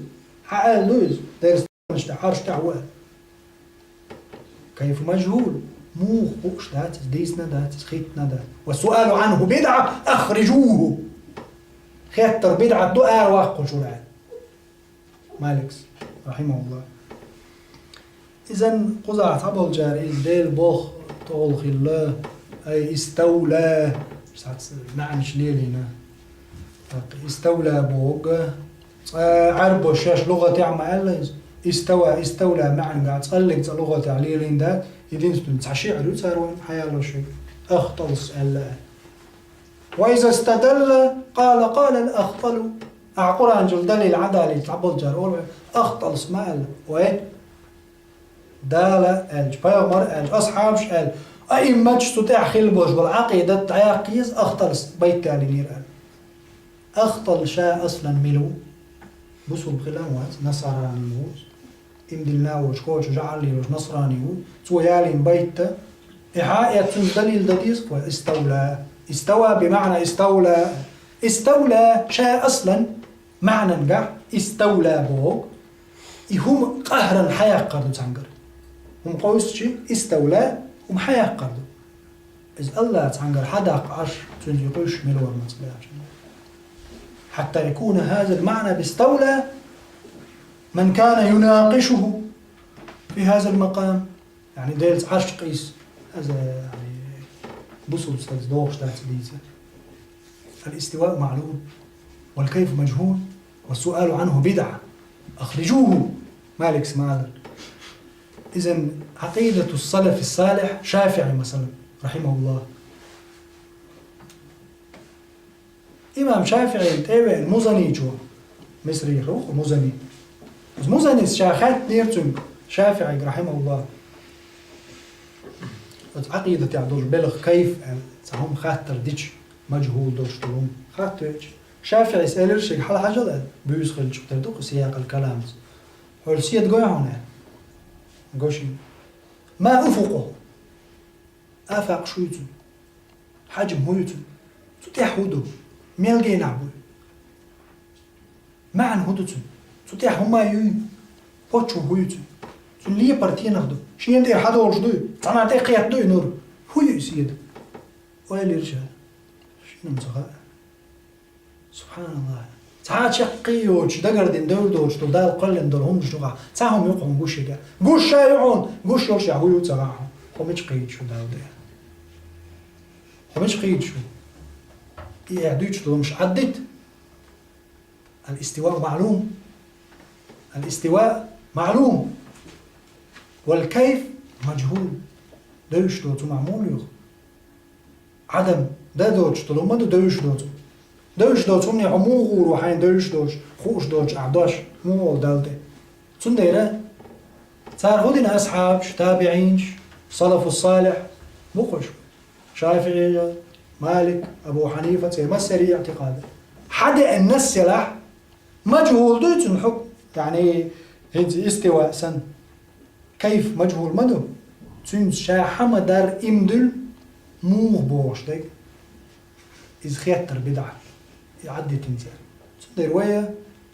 Хьан аьлла ду иза? Дерриг стигланаш тӀехь, Ӏарш тӀехь ву аьлла. كيف مجهول. Муха хууш дац иза, дийцина дац иза, хиттина дац. والسؤال عنه بدعة، أخرجوه. Хеттар бидӀат ду, араваккхалаш ву аьлла. Маликс, рахьимахуллах. Изан кхузахь цхьаболчара иза Дела боху тӀехула хилла, ай, استولى, схьаца маьӀнаш лелийна. ТӀаккха استولى боху, цкъа Ӏаьрбоша шаьш лугӀатехь ма аьлла иза. استوى, استولى маьӀнагахь цкъа а цкъа лугӀатехь лелийна дац, единственный цхьа шиӀра ю цара вайна хьаялош шайга. أخطلس аьлла. وإذا استدل قال: قال الأخطل. Ахьа Къуръанчул далил Ӏадалийта цхьаболчара олу, أخطلس ма аьлла. Вай, Дала аьлча, пайхамар аьлча, асхьабаш аьлча, аимматаш цу тӀехь хилла болуш болу Ӏакъидат дӀаяккха еза, أخطلس байт далийнера аьлла. أخطل ша аслан мила ву? Бусулба хилла а вац, насарани ву. Иман диллина а воцуш, кхочу жаӀалле йолуш насрани ву. Цо ялийна байт, и хьан эцна далил дан деза-кх вай? استولى. استوى بمعنى استولى. استولى ша аслан маьӀнангахь استولى боху. И хӀума къахьран хьаяккхар ду цхьаьнгара. ХӀума къовсучи, استولى, хӀума хьаяккхар ду. Иза Аллах цхьаьнгара хьадаккха Ӏаш, цуьнца юкъуш мила вара маца баьхча. حتى يكون هذا المعنى باستولى من كان يناقشه في هذا المقام. Яъни Делаца Ӏарш къийса, иза, яъни, бусулба стагца догӀуш дац дийца. الاستواء معلوم، والكيف مجهول، والسؤال عنه بدعة. أخرجوه. Маликс ма аллара. Изан Ӏакъидату салафи салихь, ШафиӀи, масалан, рахьимахуллах. Имам ШафиӀина тӀе а веана Музаничо, Мисрихь ву-кх Музани. Иза Музанис ша хаьттинера цуьнга, ШафиӀига, рахьимахуллах. Оцу Ӏакъидатехь долу белхан кайф аьлла, цхьа хӀума хаттар дича, маджхӀул долуш долу хӀума хаттавеача, ШафиӀис элира шега: «Хьалахьажал», — аьлла, буьйса хилча, тера ду-кх сиякъал каламца. «Хьо седа гой хьуна?» — аьлла. Гой шена. «Ма уфукъуху?» Афакъ шу ю цуьнан. Хьаджм хӀу ю цун? Цу тӀехь хӀу ду? Мел генахь бу? МаьӀна хӀу ду цун? Цу тӀехь хӀума юй? Почва хӀу ю цун? Цун лепар тенах ду? Шена тӀера хьадолуш дуй? Цхьана тӀе кхетта дуй нур? ХӀу ю иза седа? Ойла йира ша. Шена-м ца хаьа. Субханаллах. Цхьа чаккхе йоцуш, дагардина девр доцуш долу Дала кхоьллина долу хӀуманаш юкъахь цхьа хӀума ю хьуна гуш ерг. Гуш ша ю хьуна, гуш йолуш а хӀу ю ца хаьа хьуна. Хьо мича кхийдаш ву Далла тӀе? Хьо мича кхийдаш ву? И ахь дуьйцуш долу хӀуманаш Ӏаддита. Ал-истиваъ маълум. Ал-истиваъ маълум. Вал кайф мажхул. Девзаш доцу хӀума муха ю? Ӏадам дан доцуш долу хӀума ма ду девзаш доцу. Девзаш доцу хӀумане хьо муха гӀур ву хьайна девзаш доцуш, хууш доцуш ахь дош муха олу Далла тӀе? Цундела цара хӀу дина асхьабаш, табиӀинаш, салафу салихь, бу-кх уьш? ШафиӀи, Малик, Абу Хьанифа, церан массеран иӀтикъад. Хьадеана насс елахь, мажхул дуй цуьнан хьукм, яъни, хӀинца истива санна. Кайф мажхул ма ду. Цуьнца ша хьан ма-дарра иман дуьллу, муха бохуш дерг. Иза хеттар бидӀа. И Ӏаддитина цара. Цундела вай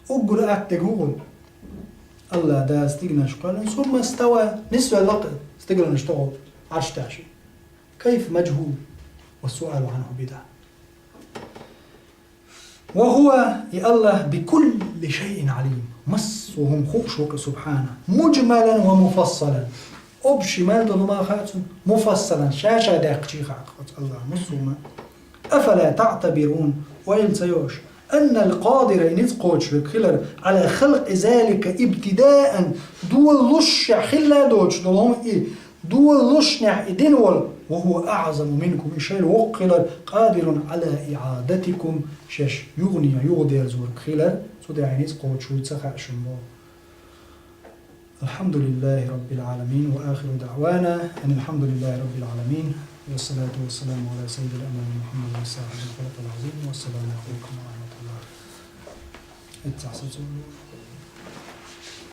уггар атта дерг хӀун ду? Аллах Дала стигланаш кхоьллина, сумма става, нисвелла-кх стигланаш тӀехула, Ӏарш тӀехь шен. Кайф мажхул, ва суалу Ӏанху бидӀа. Ва хува, и Аллах, бикулли шайин Ӏалим, массо а хӀума хууш ву-кх, субхана, муджмалан ва муфассалан. Общий мел долу хӀума хаьа цунна, муфассалан, ша-ша даьккхича хаьа-кх оцу Аллахна массо а хӀума. Афала таътабирун, ойла ца йо аша, аннал къадира, и ницкъ кхочуш верг хилар, Ӏала халкъи залика ибтидаан, долалушшехь хилла доцуш долу хӀума и, долалушшехь и дина волу, ва хува аъзаму минкум, и шайна воккха хилар, къадирун Ӏала иъадатикум, шаьш юхане юхадерзорг хилар, цу тӀехь ницкъ кхочуш вуй ца хаьа шуна боху. Алхьамдулиллахи раббил Ӏаламин, ва ахиру даъвана анил хьамдулиллахи раббил Ӏаламин, вассалату вассаламу Ӏала саййидил анами Мухьаммадин сахьибил хулукъил Ӏазим, вассаламу Ӏалайкум ва рахьматуллах. Эццахь сацо.